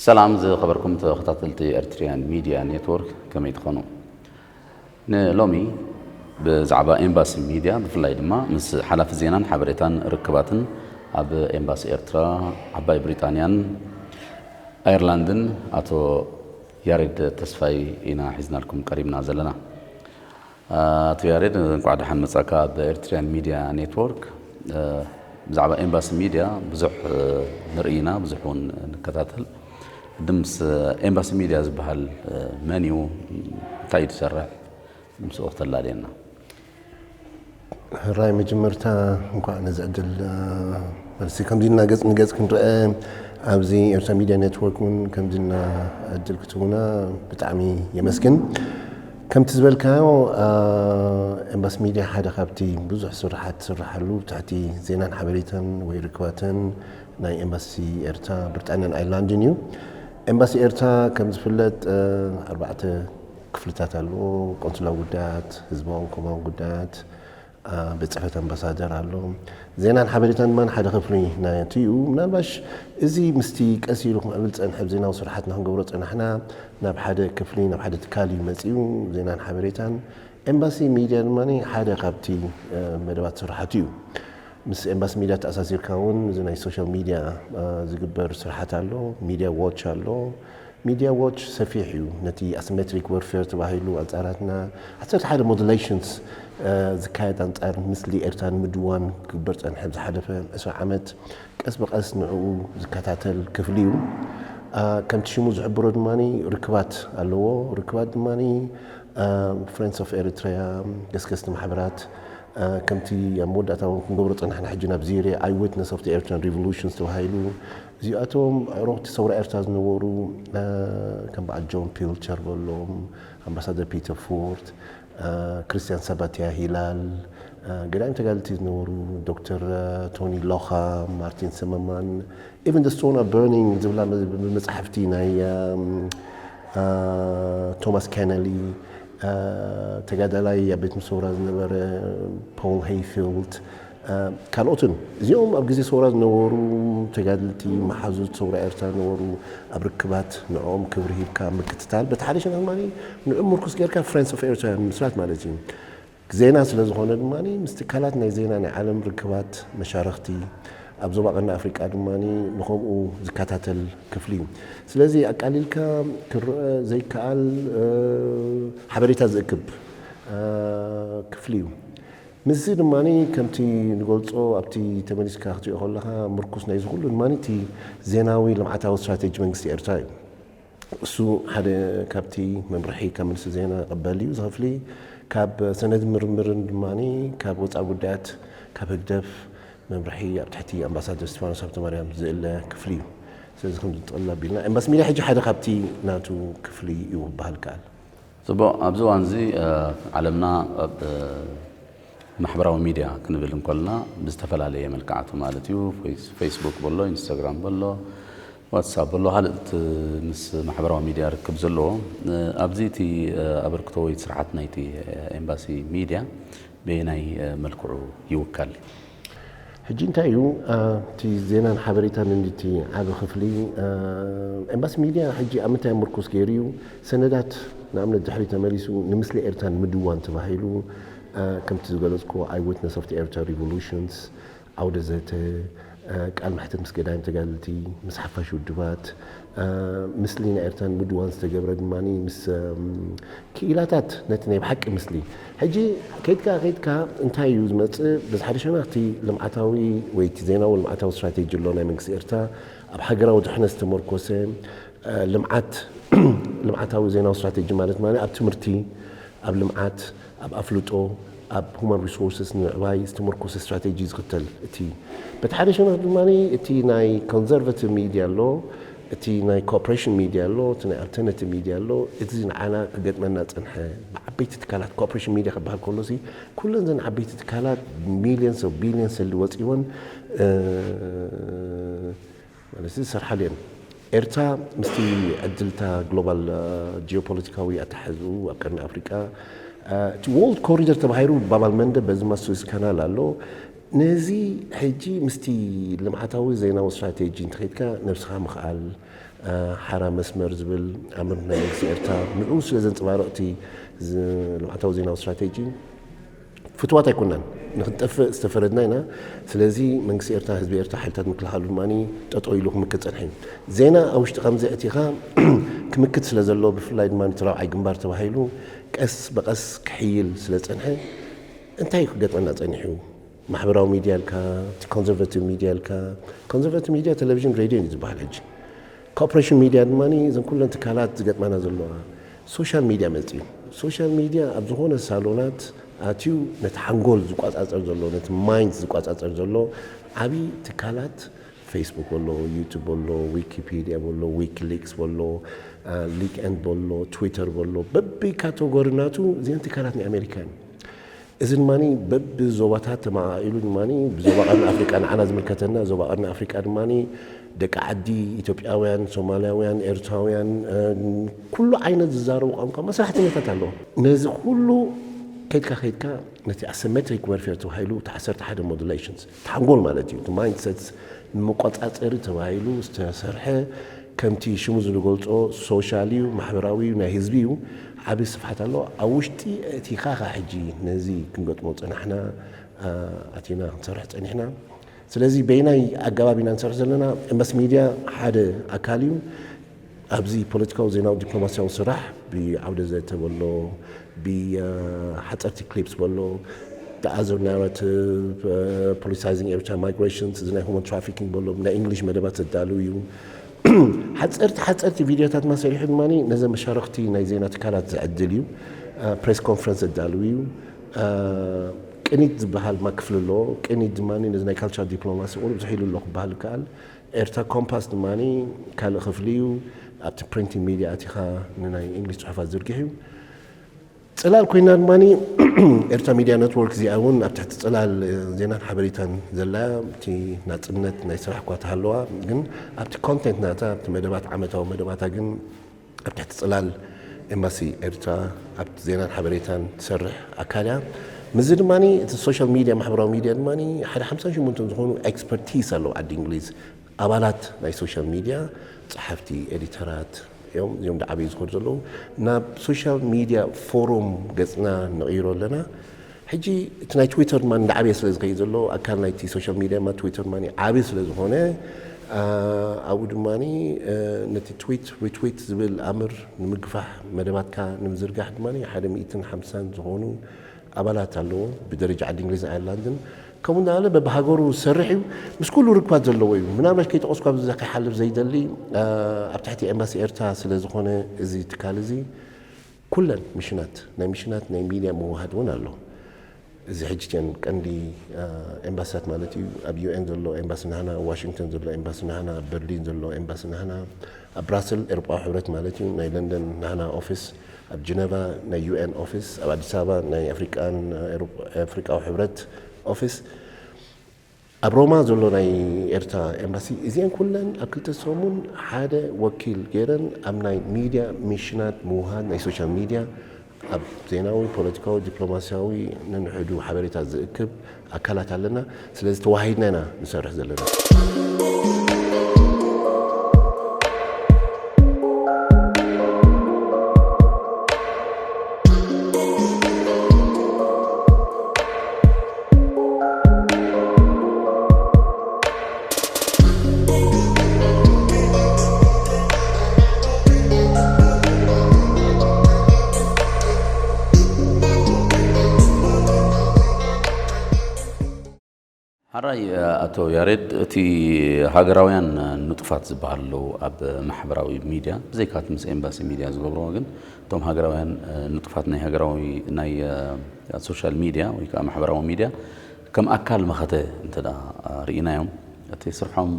ሰላም ዝኸበርኩም ተኸታተልቲ ኤርትሪያን ሚድያ ኔትወርክ፣ ከመይ ትኾኑ? ንሎሚ ብዛዕባ ኤምባሲ ሚድያ፣ ብፍላይ ድማ ምስ ሓላፊ ዜናን ሓበሬታን ርክባትን ኣብ ኤምባሲ ኤርትራ፣ ዓባይ ብሪጣንያን ኣየርላንድን፣ ኣቶ ያሬድ ተስፋይ ኢና ሒዝናልኩም ቀሪብና ዘለና። ኣቶ ያሬድ፣ እንኳዕ ደሓን መጻካ ኣብ ኤርትሪያን ሚድያ ኔትወርክ። ብዛዕባ ኤምባሲ ሚድያ ብዙሕ ንርኢ ኢና፣ ብዙሕ እውን ንከታተል። ቅድም ምስ ኤምባሲ ሚድያ ዝበሃል መን እዩ፣ እንታይ እዩ ዝሰርሕ፣ ምስኡ ክተላልየና። ሕራይ መጀመርታ እንኳዕ ነዚ ዕድል፣ መልሲ ከምዚ ኢልና ገጽ ንገጽ ክንረአ ኣብዚ ኤርትራ ሚድያ ኔትወርክ እውን ከምዚ ኢልና ዕድል ክትህቡና ብጣዕሚ የመስግን። ከምቲ ዝበልካዮ፣ ኤምባሲ ሚድያ ሓደ ካብቲ ብዙሕ ስራሓት ትስርሓሉ ትሕቲ ዜናን ሓበሬታን ወይ ርክባትን ናይ ኤምባሲ ኤርትራ ብሪጣንያን ኣየርላንድን እዩ። ኤምባሲ ኤርትራ ከም ዝፍለጥ ኣርባዕተ ክፍልታት ኣለዎ። ቆንስላዊ ጉዳያት፣ ህዝባውን ኮማውን ጉዳያት፣ ቤት ጽሕፈት ኣምባሳደር ኣሎ። ዜናን ሓበሬታን ድማ ሓደ ክፍሊ ናይቲ እዩ። ምናልባሽ እዚ ምስቲ ቀስ ኢሉ ክምዕብል ጸንሐ፣ ኣብ ዜናዊ ስራሓትና ክንገብሮ ጸናሕና ናብ ሓደ ክፍሊ፣ ናብ ሓደ ትካል እዩ መጺኡ። ዜናን ሓበሬታን ኤምባሲ ሚድያ ድማ ሓደ ካብቲ መደባት ስራሓቱ እዩ። ምስ ኤምባሲ ሚድያ ተኣሳሲርካ እውን እዚ ናይ ሶሻል ሚድያ ዝግበር ስራሓት ኣሎ፣ ሚድያ ዎች ኣሎ። ሚድያ ዎች ሰፊሕ እዩ። ነቲ ኣሲሜትሪክ ወርፌር ተባሂሉ ኣንጻራትና ዓሰርተ ሓደ ሞዱሌሽንስ ዝካየድ ኣንጻር ምስሊ ኤርትራ ንምድዋን ክግበር ጸንሐ ዝሓለፈ ዕስራ ዓመት ቀስ ብቐስ ንዕኡ ዝከታተል ክፍሊ እዩ። ከምቲ ሽሙ ዝሕብሮ ድማ ርክባት ኣለዎ። ርክባት ድማ ፍሬንድስ ኦፍ ኤሪትሪያ፣ ገስገስቲ ማሕበራት፣ ከምቲ ኣብ መወዳእታ እውን ክንገብሮ ጸናሕና ሕጂ ናብ ዚሬ ኣይ ዊትነስ ኦፍ ኤርትራን ሪቮሉሽንስ ተባሂሉ እዚኣቶም ኣዕሩኽቲ ሰውራ ኤርትራ ዝነበሩ ከም በዓል ጆን ፒልቸር በሎም፣ ኣምባሳደር ፒተር ፎርት፣ ክርስቲያን ሳባቲያ ሂላል፣ ገዳይም ተጋድልቲ ዝነበሩ ዶክተር ቶኒ ሎኻ፣ ማርቲን ሰመማን፣ ኢቨን ደ ስቶን ኣር በርኒንግ ዝብላ መጻሕፍቲ ናይ ቶማስ ኬነሊ፣ ተጋዳላይ ኣብ ቤት ሰውራ ዝነበረ ፖል ሄይፊልድ፣ ካልኦትን እዚኦም ኣብ ግዜ ሰውራ ዝነበሩ ተጋድልቲ፣ መሓዙት ሰውራ ኤርትራ ዝነበሩ፣ ኣብ ርክባት ንዕኦም ክብሪ ሂብካ ምክትታል፣ በቲ ሓደ ሸነኽ ድማ ንዕኦም ምርኩስ ጌርካ ፍሬንድስ ኦፍ ኤርትራ ምስራት ማለት እዩ። ዜና ስለ ዝኾነ ድማ ምስ ትካላት ናይ ዜና ናይ ዓለም ርክባት መሻርኽቲ ኣብ ዞባ ቀርኒ ኣፍሪቃ ድማ ንኸምኡ ዝከታተል ክፍሊ እዩ። ስለዚ ኣቃሊልካ ክረአ ዘይከኣል ሓበሬታ ዝእክብ ክፍሊ እዩ። ምስዚ ድማ ከምቲ ንገልጾ ኣብቲ ተመሊስካ ክትሪኦ ከለኻ ምርኩስ ናይዚ ኩሉ ድማ እቲ ዜናዊ ልምዓታዊ ስትራቴጂ መንግስቲ ኤርትራ እዩ። እሱ ሓደ ካብቲ መምርሒ ካብ ሚኒስትሪ ዜና ይቕበል እዩ። እዚ ክፍሊ ካብ ሰነድ ምርምርን ድማ ካብ ወፃኢ ጉዳያት ካብ ህግደፍ መምርሒ ኣብ ትሕቲ ኣምባሳደር እስቲፋኖስ ሃብተማርያም ዝእለ ክፍሊ እዩ። ስለዚ ከም ዝጥቕልል ኣቢልና ኤምባሲ ሚድያ ሕጂ ሓደ ካብቲ ናቱ ክፍሊ እዩ ክበሃል ይከኣል። ጽቡቕ፣ ኣብዚ እዋን እዚ ዓለምና ኣብ ማሕበራዊ ሚድያ ክንብል እንኮልና ብዝተፈላለየ መልክዓቱ ማለት እዩ። ፌስቡክ በሎ፣ ኢንስታግራም በሎ፣ ዋትሳፕ በሎ፣ ካልእት ምስ ማሕበራዊ ሚድያ ርክብ ዘለዎ፣ ኣብዚ እቲ ኣበርክቶ ወይ ስርሓት ናይቲ ኤምባሲ ሚድያ በየናይ መልክዑ ይውከል? ሕጂ እንታይ እዩ እቲ ዜናን ሓበሬታን እንዲቲ ዓቢ ክፍሊ ኤምባሲ ሚድያ ሕጂ ኣብ ምንታይ ምርኩስ ገይሩ እዩ ሰነዳት ንኣብነት ድሕሪ ተመሊሱ ንምስሊ ኤርትራ ንምድዋን ተባሂሉ ከምቲ ዝገለጽኩ ኣይ ዊትነስ ኦፍ ኤርትራ ሪቮሉሽንስ ዓውደ ዘተ፣ ቃል መሕተት ምስ ገዳይም ተጋደልቲ፣ ምስ ሓፋሽ ውድባት፣ ምስሊ ናይ ኤርትራን ምድዋን ዝተገብረ ድማ ምስ ክኢላታት ነቲ ናይ ብሓቂ ምስሊ ሕጂ ከይድካ ከይድካ እንታይ እዩ ዝመፅእ? በዚ ሓደ ሸነኽቲ ልምዓታዊ ወይ እቲ ዜናዊ ልምዓታዊ ስትራቴጂ ኣሎ ናይ መንግስቲ ኤርትራ ኣብ ሃገራዊ ድሕነት ዝተመርኮሰ ልምዓት ልምዓታዊ ዜናዊ ስትራቴጂ ማለት ማለት ኣብ ትምህርቲ፣ ኣብ ልምዓት፣ ኣብ ኣፍልጦ፣ ኣብ ሁማን ሪሶርስስ ንምዕባይ ዝተመርኮሰ ስትራቴጂ ዝኽተል እቲ በቲ ሓደ ሸነኽ ድማ እቲ ናይ ኮንዘርቫቲቭ ሚድያ ኣሎ፣ እቲ ናይ ኮኦፕሬሽን ሚድያ ኣሎ፣ እቲ ናይ ኣልተርናቲቭ ሚድያ ኣሎ። እዚ ንዓና ክገጥመና ዝጸንሐ ብዓበይቲ ትካላት ኮኦፕሬሽን ሚድያ ክበሃል ከሎ ሲ ኩለን ዘን ዓበይቲ ትካላት ሚልዮንስ ኦፍ ቢልዮንስ ሰሊ ወጺወን ማለት ዝሰርሓሉ እየን። ኤርትራ ምስቲ ዕድልታ ግሎባል ጂኦፖለቲካዊ ኣተሓሕዝኡ ኣብ ቀርኒ ኣፍሪቃ እቲ ወርልድ ኮሪደር ተባሂሉ ባብ ኣልመንደብ በዚ ድማ ስዊዝ ካናል ኣሎ። ነዚ ሕጂ ምስቲ ልምዓታዊ ዜናዊ ስትራቴጂ እንተኸይድካ ነብስኻ ምኽኣል ሓራ መስመር ዝብል ኣምር ናይ መንግስቲ ኤርትራ ንዑ ስለ ዘንጸባረቕ እቲ ልምዓታዊ ዜናዊ ስትራቴጂ ፍትዋት ኣይኮናን። ንክንጠፍእ ዝተፈረድና ኢና። ስለዚ መንግስቲ ኤርትራ፣ ህዝቢ ኤርትራ፣ ሓይልታት ምክልኻሉ ድማ ጠጠው ኢሉ ክምክት ጸንሐ እዩ። ዜና ኣብ ውሽጢ ከምዚ ኣእቲኻ ክምክት ስለ ዘሎ፣ ብፍላይ ድማ እቲ ራብዓይ ግንባር ተባሂሉ ቀስ ብቐስ ክሕይል ስለ ጸንሐ እንታይ ክገጥመና ጸኒሑ? ማሕበራዊ ሚድያ ኢልካ፣ እቲ ኮንዘርቫቲቭ ሚድያ ኢልካ፣ ኮንዘርቫቲቭ ሚድያ ቴሌቪዥን ሬድዮ እዩ ዝበሃል ሕጂ። ኮርፖሬሽን ሚድያ ድማ እዘን ኩለን ትካላት ዝገጥማና ዘለዋ። ሶሻል ሚድያ መፅዩ። ሶሻል ሚድያ ኣብ ዝኾነ ሳሎናት ኣትዩ ነቲ ሓንጎል ዝቋፃፀር ዘሎ፣ ነቲ ማይንድ ዝቋፃፀር ዘሎ ዓብዪ ትካላት ፌስቡክ በሎ፣ ዩቱብ በሎ፣ ዊኪፒድያ በሎ፣ ዊኪሊክስ በሎ፣ ሊንክድኢን በሎ፣ ትዊተር በሎ፣ በቢካተጎሪ ናቱ እዚአን ትካላት ናይ ኣሜሪካ እየን። እዚ ድማ በብዞባታት ተመቓቒሉ ድማ ብዞባ ቀርኒ ኣፍሪቃ ንዓና ዝምልከተና፣ ዞባ ቀርኒ ኣፍሪቃ ድማ ደቂ ዓዲ ኢትዮጵያውያን፣ ሶማልያውያን፣ ኤርትራውያን፣ ኩሉ ዓይነት ዝዛረቡ ቋንቋ መሳርሕትነታት ኣለዎ። ነዚ ኩሉ ከይድካ ከይድካ ነቲ ኣሰሜትሪክ ወርፌር ተባሂሉ እቲ ዓሰርተ ሓደ ሞዱሌሽንስ፣ እቲ ሓንጎል ማለት እዩ፣ እቲ ማይንድሰትስ ንምቆጻጸሪ ተባሂሉ ዝተሰርሐ፣ ከምቲ ሽሙ ዝገልጾ ሶሻል እዩ፣ ማሕበራዊ እዩ፣ ናይ ህዝቢ እዩ። ዓቢ ስፍሓት ኣለዎ። ኣብ ውሽጢ እቲ ኻኻ ሕጂ ነዚ ክንገጥሞ ጸናሕና፣ ኣቲና ክንሰርሕ ጸኒሕና። ስለዚ በይናይ ኣገባብ ኢና ንሰርሕ ዘለና። ኤምባሲ ሚድያ ሓደ ኣካል እዩ። ኣብዚ ፖለቲካዊ፣ ዜናዊ፣ ዲፕሎማሲያዊ ስራሕ ብዓውደ ዘተ በሎ፣ ብሓፀርቲ ክሊፕስ በሎ፣ the other narrative፣ politicizing ኤርትራ፣ migrations፣ እዚ ናይ ሁማን ትራፊኪንግ በሎ፣ ናይ እንግሊሽ መደባት ዘዳሉ እዩ። ሓፀርቲ ሓፀርቲ ቪድዮታት ማ ሰሪሑ ድማ ነዘ መሻረክቲ ናይ ዜና ትካላት ዝዕድል እዩ። ፕሬስ ኮንፈረንስ ዘዳሉ እዩ። ቅኒት ዝበሃል ማ ክፍሊ ኣለዎ። ቅኒት ድማ ነዚ ናይ ካልቸራል ዲፕሎማሲ ቁሩብ ዝሒሉ ኣሎ ክበሃል ይከኣል። ኤርትራ ኮምፓስ ድማ ካልእ ክፍሊ እዩ። ኣብቲ ፕሪንቲንግ ሚድያ ኣቲኻ ንናይ እንግሊሽ ጽሑፋት ዝርግሕ እዩ። ጽላል ኮይና ድማ ኤርትራ ሚድያ ኔትወርክ እዚኣ እውን ኣብ ትሕቲ ጽላል ዜናን ሓበሬታን ዘላ፣ እቲ ናጽነት ናይ ስራሕ እኳ ተሃለዋ፣ ግን ኣብቲ ኮንቴንት ናታ፣ ኣብቲ መደባት፣ ዓመታዊ መደባታ ግን ኣብ ትሕቲ ጽላል ኤምባሲ ኤርትራ ኣብቲ ዜናን ሓበሬታን ትሰርሕ ኣካል እያ። ምስዚ ድማ እቲ ሶሻል ሚድያ፣ ማሕበራዊ ሚድያ ድማ ሓደ ሓምሳን ሸሞንተን ዝኾኑ ኤክስፐርቲስ ኣለዉ ዓዲ እንግሊዝ፣ ኣባላት ናይ ሶሻል ሚድያ፣ ጸሓፍቲ፣ ኤዲተራት እዮም። እዚኦም ዳዓበዩ ዝኸዱ ዘለዉ። ናብ ሶሻል ሚድያ ፎሩም ገጽና ንቕይሮ ኣለና። ሕጂ እቲ ናይ ትዊተር ድማ እንዳዓበየ ስለ ዝኸይድ ዘሎ፣ ኣካል ናይቲ ሶሻል ሚድያ ድማ ትዊተር ድማ ዓብዪ ስለ ዝኾነ፣ አ፣ ኣብኡ ድማ፣ እ፣ ነቲ ትዊት ሪትዊት ዝብል ኣምር ንምግፋሕ፣ መደባትካ ንምዝርጋሕ ድማ ሓደ ሚእትን ሓምሳን ዝኾኑ ኣባላት ኣለዎ፣ ብደረጃ ዓዲ እንግሊዝን ኣየርላንድን። ከምኡ እንዳበለ በብሃገሩ ዝሰርሕ እዩ። ምስ ኩሉ ርክባት ዘለዎ እዩ። ምናልባሽ ከይጠቐስኩ ኣብዚ ከይሓልፍ ዘይደሊ፣ አ፣ ኣብ ትሕቲ ኤምባሲ ኤርትራ ስለ ዝኾነ እዚ ትካል እዚ፣ ኩለን ሚሽናት፣ ናይ ሚሽናት ናይ ሚድያ ምውሃድ እውን ኣሎ። እዚ ሕጂ እተን ቀንዲ፣ አ፣ ኤምባሲታት ማለት እዩ። ኣብ ዩ ኤን ዘሎ ኤምባሲ ናህና፣ ኣብ ዋሽንግተን ዘሎ ኤምባሲ ናህና፣ ኣብ በርሊን ዘሎ ኤምባሲ ናህና፣ ኣብ ብራስል ኤውሮጳዊ ሕብረት ማለት እዩ፣ ናይ ለንደን ናህና ኦፊስ፣ ኣብ ጀነቫ ናይ ዩ ኤን ኦፊስ፣ ኣብ ኣዲስ ኣበባ ናይ ኣፍሪቃን፣ አ፣ ኤውሮጳ-፣ ኣፍሪቃዊ ሕብረት ኦፊስ፣ ኣብ ሮማ ዘሎ ናይ ኤርትራ ኤምባሲ፣ እዚአን ኩለን ኣብ ክልተ ሰሙን ሓደ ወኪል ገይረን ኣብ ናይ ሚድያ ሚሽናት ምውሃድ፣ ናይ ሶሻል ሚድያ ኣብ ዜናዊ፣ ፖለቲካዊ፣ ዲፕሎማሲያዊ ነንሕዱ ሓበሬታ ዝእክብ ኣካላት ኣለና። ስለዚ ተዋሂድና ኢና ንሰርሕ ዘለና። ሓራይ ኣቶ ያሬድ፣ እቲ ሃገራውያን ንጡፋት ዝበሃል ኣለዉ ኣብ ማሕበራዊ ሚድያ፣ ብዘይካ እቲ ምስ ኤምባሲ ሚድያ ዝገብርዎ፣ ግን እቶም ሃገራውያን ንጡፋት ናይ ሃገራዊ ናይ ሶሻል ሚድያ ወይ ከዓ ማሕበራዊ ሚድያ ከም ኣካል መኸተ እንተ ደኣ ርኢናዮም፣ እቲ ስርሖም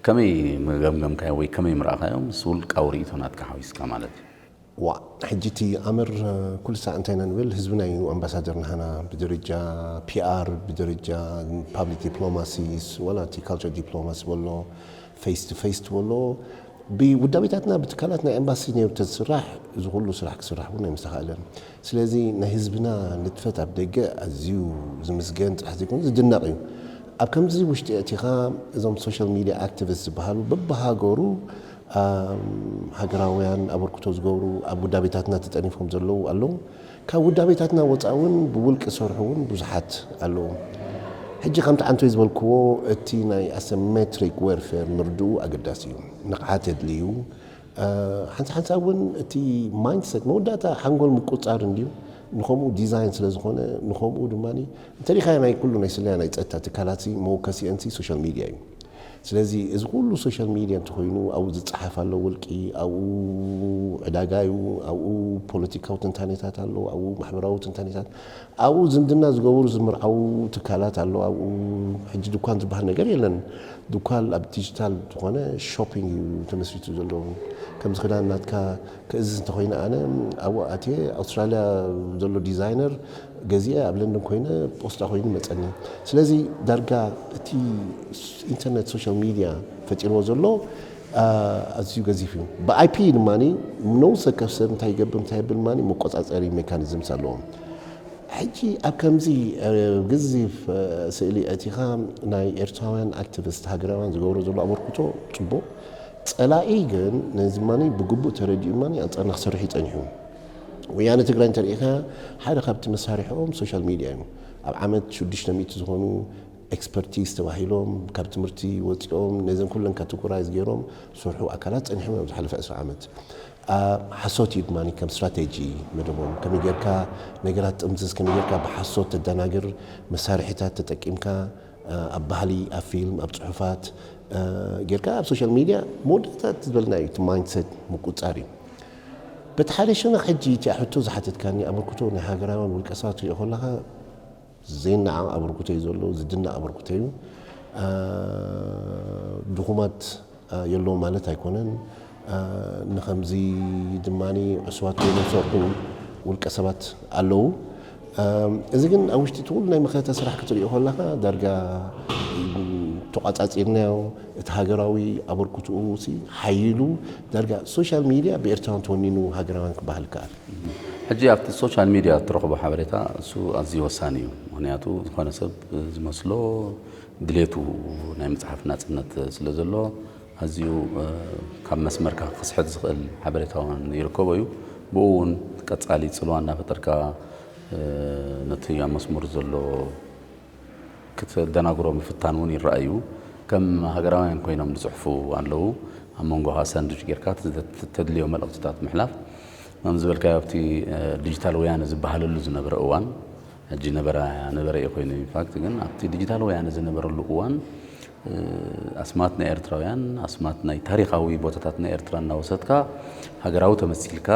ከመይ ምገምገምካዮ ወይ ከመይ ምረኣኻዮ፣ ምስ ውልቃዊ ርእይቶ ናትካ ሓዊስካ ማለት እዩ? ዋ ሕጂ እቲ ኣምር ኩሉ ሳዕ እንታይ ኢና ንብል፣ ህዝብና እዩ ኣምባሳደር ናህና። ብደረጃ ፒኣር፣ ብደረጃ ፓብሊክ ዲፕሎማሲስ፣ ዋላ እቲ ካልቸር ዲፕሎማሲ በሎ፣ ፌስ ቱ ፌስ በሎ፣ ብውዳቤታትና ብትካላት ናይ ኤምባሲ ነይሩ ተዝስራሕ፣ እዚ ኩሉ ስራሕ ክስራሕ እውን ኣይምስተኻእለን። ስለዚ ናይ ህዝብና ንጥፈት ኣብ ደገ ኣዝዩ ዝምስገን ጥራሕ ዘይኮነ ዝድነቕ እዩ። ኣብ ከምዚ ውሽጢ ኣእቲኻ እዞም ሶሻል ሚድያ ኣክቲቪስት ዝበሃሉ በብሃገሩ ሃገራውያን ኣበርክቶ ዝገብሩ ኣብ ውዳቤታትና ተጠኒፎም ዘለዉ ኣለዉ። ካብ ውዳቤታትና ወፃእ እውን ብውልቂ ዝሰርሑ እውን ብዙሓት ኣለዉ። ሕጂ ከምቲ ዓንቶይ ዝበልክዎ እቲ ናይ ኣሰሜትሪክ ዌርፌር ምርድኡ ኣገዳሲ እዩ። ንቕሓት የድልዩ። ሓንሳ ሓንሳ እውን እቲ ማይንድሰት መወዳእታ ሓንጎል ምቁፃር እንድዩ። ንኸምኡ ዲዛይን ስለ ዝኾነ ንኸምኡ ድማ እንተሪኻ ናይ ኩሉ ናይ ስለያ ናይ ፀጥታ ትካላት መወከሲአንሲ ሶሻል ሚድያ እዩ። ስለዚ እዚ ኩሉ ሶሻል ሚድያ እንተኮይኑ ኣብኡ ዝፀሓፍ ኣሎ ውልቂ፣ ኣብኡ ዕዳጋ እዩ፣ ኣብኡ ፖለቲካዊ ትንታኔታት ኣሎ፣ ኣብኡ ማሕበራዊ ትንታኔታት፣ ኣብኡ ዝምድና ዝገብሩ ዝምርዓው ትካላት ኣሎ። ኣብኡ ሕጂ ድኳን ዝበሃል ነገር የለን። ድኳን ኣብ ዲጂታል ዝኾነ ሾፒንግ እዩ ተመስሪቱ ዘሎ። ከምዚ ክዳን ናትካ ክእዝዝ እንተኮይነ ኣነ ኣብኡ ኣትየ ኣውስትራልያ ዘሎ ዲዛይነር ገዚአ ኣብ ለንደን ኮይነ ፖስታ ኮይኑ መፀኒ። ስለዚ ዳርጋ እቲ ኢንተርነት ሶሻል ሚድያ ፈጢርዎ ዘሎ ኣዝዩ ገዚፍ እዩ። ብኣይፒ ድማ ነብሰ ወከፍ ሰብ እንታይ ይገብር እንታይ የብል ድማ መቆፃፀሪ ሜካኒዝምስ ኣለዎም። ሕጂ ኣብ ከምዚ ግዝፍ ስእሊ ኣቲኻ ናይ ኤርትራውያን ኣክቲቪስት ሃገራውያን ዝገብሮ ዘሎ ኣበርክቶ ፅቡቕ፣ ፀላኢ ግን ነዚ ድማ ብግቡእ ተረዲኡ ድማ ኣንፃርና ክሰርሕ እዩ ፀኒሑ። ወያነ ትግራይ እንተሪኢኻ ሓደ ካብቲ መሳርሒኦም ሶሻል ሚድያ እዩ። ኣብ ዓመት ሽዱሽተ ሚእቲ ዝኾኑ ኤክስፐርቲስ ተባሂሎም ካብ ትምህርቲ ወፂኦም ነዘን ኩለን ካተጎራይዝ ገይሮም ዝሰርሑ ኣካላት ፀኒሖም እዮም ዝሓለፈ ዕስራ ዓመት። ሓሶት እዩ ድማ ከም ስትራቴጂ መደቦም። ከመይ ጌርካ ነገራት ጥምዝዝ፣ ከመይ ጌርካ ብሓሶት ተደናግር፣ መሳርሒታት ተጠቂምካ ኣብ ባህሊ፣ ኣብ ፊልም፣ ኣብ ፅሑፋት ጌርካ ኣብ ሶሻል ሚድያ መወዳእታ ዝበልና እዩ እቲ ማይንድሰት ምቁፃር እዩ። በቲ ሓደ ሸነኽ ሕጂ እቲ ሕቶ ዝሓተትካኒ ኣበርክቶ ናይ ሃገራውያን ውልቀ ሰባት ትሪኦ ከለኻ ዘይነዓቕ ኣበርክቶ እዩ ዘሎ፣ ዝድነቕ ኣበርክቶ እዩ። ድኹማት የለዉ ማለት ኣይኮነን። ንኸምዚ ድማ ዕሱባት ኮይኖም ዝሰርሑ ውልቀ ሰባት ኣለዉ። እዚ ግን ኣብ ውሽጢ እቲ ኩሉ ናይ መኸተ ስራሕ ክትሪኦ ከለኻ ዳርጋ ተቋፃፂርናዮ። እቲ ሃገራዊ ኣበርክትኡ ሓይሉ ዳርጋ ሶሻል ሚድያ ብኤርትራውያን ተወኒኑ ሃገራውያን ክበሃል ይከኣል። ሕጂ ኣብቲ ሶሻል ሚድያ እትረኽቦ ሓበሬታ እሱ ኣዝዩ ወሳኒ እዩ። ምክንያቱ ዝኾነ ሰብ ዝመስሎ ድሌቱ ናይ ምፅሓፍ ናፅነት ስለ ዘሎ ኣዝዩ ካብ መስመርካ ክስሕት ዝኽእል ሓበሬታ እውን ይርከቦ እዩ። ብኡ እውን ቀፃሊ ፅልዋ እናፈጠርካ ነቲ ኣብ መስመር ዘሎ ክትደናግሮ ምፍታን እውን ይረኣዩ። ከም ሃገራውያን ኮይኖም ዝፅሕፉ ኣለዉ። ኣብ መንጎኻ ሳንዱች ጌርካ ተድልዮ መልእኽትታት ምሕላፍ። ከም ዝበልካዮ ኣብቲ ዲጂታል ወያነ ዝበሃለሉ ዝነበረ እዋን ሕጂ ነበረ ነበረ እዩ ኮይኑ ኢንፋክት ግን ኣብቲ ዲጂታል ወያነ ዝነበረሉ እዋን ኣስማት ናይ ኤርትራውያን ኣስማት ናይ ታሪኻዊ ቦታታት ናይ ኤርትራ እናወሰድካ ሃገራዊ ተመሲልካ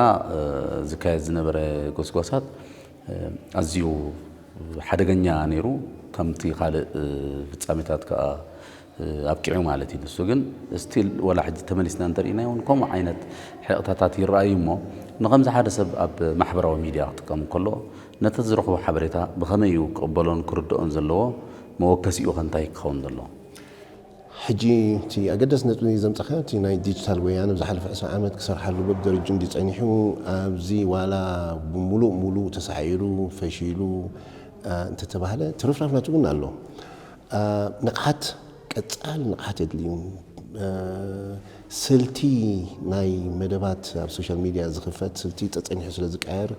ዝካየድ ዝነበረ ጎስጓሳት ኣዝዩ ሓደገኛ ነይሩ። ከምቲ ካልእ ፍጻሜታት ከኣ ኣብቂዑ ማለት እዩ። ንሱ ግን ስቲል ወላ ሕጂ ተመሊስና እንተርኢናዮ እውን ከምኡ ዓይነት ሕቕታታት ይረኣዩ እሞ ንኸምዚ ሓደ ሰብ ኣብ ማሕበራዊ ሚድያ ክጥቀም ከሎ ነቲ ዝረኽቦ ሓበሬታ ብኸመይ እዩ ክቕበሎን ክርድኦን ዘለዎ? መወከሲኡ ከ እንታይ ክኸውን ዘለዎ? ሕጂ እቲ ኣገዳሲ ነጥቢ ዘምጻኻዮ እቲ ናይ ዲጂታል ወያነ ዝሓለፈ ዕስራ ዓመት ክሰርሓሉ በብደረጅኡ እንዲ ጸኒሑ ኣብዚ ዋላ ብምሉእ ሙሉእ ተሳዒሩ ፈሺሉ እንተተባህለ ትርፍራፍ ናቱ ግን ኣሎ። ንቕሓት ቀጻሊ ንቕሓት የድልዩ። ስልቲ ናይ መደባት ኣብ ሶሻል ሚድያ ዝኽፈት ስልቲ ጸጸኒሑ ስለ ዝቀየር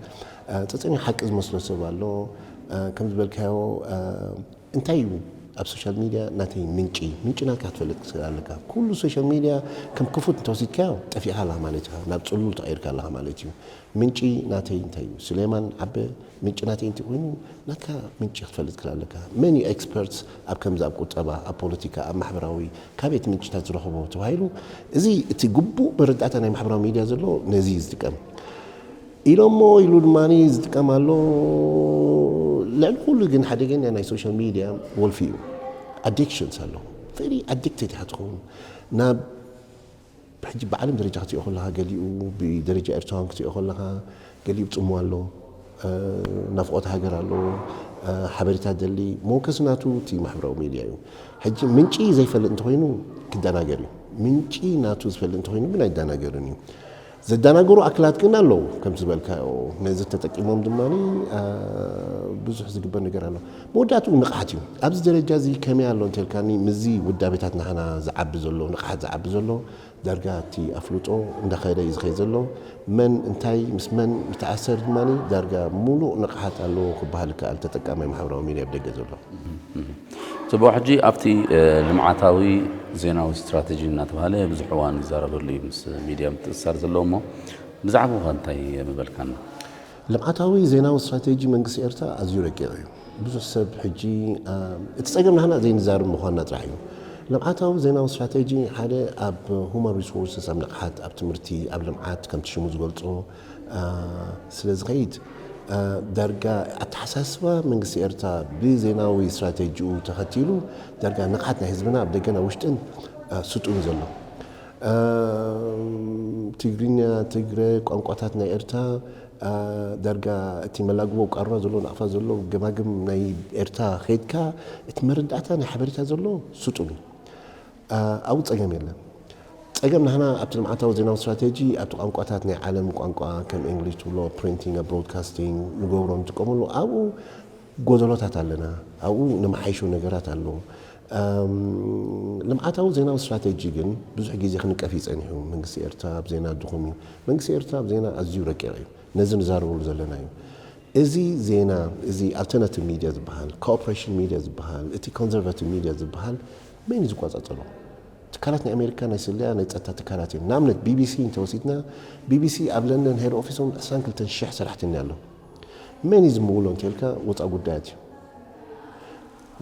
ጸጸኒሑ ሓቂ ዝመስሎ ሰብ ኣሎ። ከም ዝበልካዮ እንታይ እዩ ኣብ ሶሻል ሚድያ ናተይ ምንጪ ምንጪ ናትካ ክትፈልጥ ትኽእል ኣለካ። ኩሉ ሶሻል ሚድያ ከም ክፉት እንተወሲድካዮ ጠፊእካ ኣለካ ማለት እዩ። ናብ ጽሉል ተቐይርካ ኣለካ ማለት እዩ። ምንጪ ናተይ እንታይ እዩ? ሱሌማን ዓበ ምንጪ ናተይ እንታይ ኮይኑ ናትካ ምንጪ ክትፈልጥ ትኽእል ኣለካ። መን እዩ ኤክስፐርትስ ኣብ ከምዚ ኣብ ቁጠባ፣ ኣብ ፖለቲካ፣ ኣብ ማሕበራዊ ካበይ እቲ ምንጭታት ዝረኽቦ ተባሂሉ እዚ እቲ ግቡእ መረዳእታ ናይ ማሕበራዊ ሚድያ ዘሎ ነዚ እዩ ዝጥቀም። ኢሎሞ ኢሉ ድማ ዝጥቀም ኣሎ። ልዕሊ ኩሉ ግን ሓደገኛ ናይ ሶሻል ሚድያ ወልፊ እዩ። ኣዲክሽንስ ኣሎ። ቨሪ ኣዲክትድ ኢኻ ትኸውን ናብ ሕጂ ብዓለም ደረጃ ክትሪኦ ከለኻ ገሊኡ ብደረጃ ኤርትራውያን ክትሪኦ ከለኻ ገሊኡ ጽምዋ ኣሎ፣ ናፍቖት ሃገር ኣሎ፣ ሓበሬታ ደሊ መወከሲ ናቱ እቲ ማሕበራዊ ሚድያ እዩ። ሕጂ ምንጪ ዘይፈልጥ እንተኮይኑ ክደናገር እዩ። ምንጪ ናቱ ዝፈልጥ እንተኮይኑ ግን ኣይደናገርን እዩ። ዘደናገሩ ኣክላት ግን ኣለዉ ከምቲ ዝበልካዮ ነዚ ተጠቂሞም ድማ ብዙሕ ዝግበር ነገር ኣሎ። መወዳእትኡ ንቕሓት እዩ። ኣብዚ ደረጃ እዚ ከመይ ኣሎ እንተልካኒ ምስዚ ውዳቤታት ናህና ዝዓቢ ዘሎ ንቕሓት ዝዓቢ ዘሎ ዳርጋ እቲ ኣፍልጦ እንዳኸደ እዩ ዝኸይድ ዘሎ። መን እንታይ ምስ መን ይተኣሰር ድማ ዳርጋ ሙሉእ ንቕሓት ኣለዎ ክበሃል ይከኣል፣ ተጠቃማይ ማሕበራዊ ሚድያ ኣብ ደገ ዘሎ። ጽቡቕ። ሕጂ ኣብቲ ልምዓታዊ ዜናዊ ስትራተጂ እናተባህለ ብዙሕ እዋን ይዛረበሉ እዩ፣ ምስ ሚድያ ምትእስሳር ዘለዎ እሞ፣ ብዛዕባኡ እንታይ ምበልካና? ልምዓታዊ ዜናዊ ስትራተጂ መንግስቲ ኤርትራ ኣዝዩ ረቂቕ እዩ። ብዙሕ ሰብ ሕጂ እቲ ጸገም ናህና ዘይንዛርብ ምዃንና ጥራሕ እዩ። ልምዓታዊ ዜናዊ ስትራተጂ ሓደ ኣብ ሁማን ሪሶርስስ፣ ኣብ ንቕሓት፣ ኣብ ትምህርቲ፣ ኣብ ልምዓት ከምቲ ሽሙ ዝገልጾ ስለ ዝኸይድ፣ ዳርጋ ኣተሓሳስባ መንግስቲ ኤርትራ ብዜናዊ ስትራተጂኡ ተኸቲሉ ዳርጋ ንቕሓት ናይ ህዝብና ኣብ ደገን ኣብ ውሽጥን ስጡን ዘሎ። ትግርኛ፣ ትግረ፣ ቋንቋታት ናይ ኤርትራ ዳርጋ እቲ መላግቦ ቃሩራ ዘሎ፣ ናቕፋ ዘሎ፣ ገማግም ናይ ኤርትራ ከይድካ እቲ መረዳእታ ናይ ሓበሬታ ዘሎ ስጡም እዩ። ኣብኡ ጸገም የለን። ጸገም ናህና ኣብቲ ልምዓታዊ ዜናዊ ስትራተጂ ኣብቲ ቋንቋታት ናይ ዓለም ቋንቋ ከም እንግሊሽ ትብሎ ፕሪንቲንግ ብሮድካስቲንግ ንገብሮ ንጥቀመሉ ኣብኡ ጎደሎታት ኣለና። ኣብኡ ነመሓይሾ ነገራት ኣሎ። ልምዓታዊ ዜናዊ ስትራተጂ ግን ብዙሕ ግዜ ክንቀፍ እዩ ጸኒሑ። መንግስቲ ኤርትራ ኣብ ዜና ድኹም እዩ። መንግስቲ ኤርትራ ኣብ ዜና ኣዝዩ ረቂቕ እዩ። ነዚ ንዛረበሉ ዘለና እዩ። እዚ ዜና እዚ ኣልተርናቲቭ ሚድያ ዝበሃል፣ ኮኦፕሬሽን ሚድያ ዝበሃል፣ እቲ ኮንዘርቫቲቭ ሚድያ ዝበሃል መን እዩ ዝቆጻጸሮ? ትካላት ናይ ኣሜሪካ ናይ ስለያ ናይ ጸጥታ ትካላት እዮም። ንኣብነት ቢቢሲ እንተወሲድና፣ ቢቢሲ ኣብ ለንደን ሄድ ኦፊሶም ዕስራን ክልተን ሽሕ ሰራሕተኛ ኣሎ። መን እዩ ዝምውሎ እንተልካ ወፃእ ጉዳያት እዩ።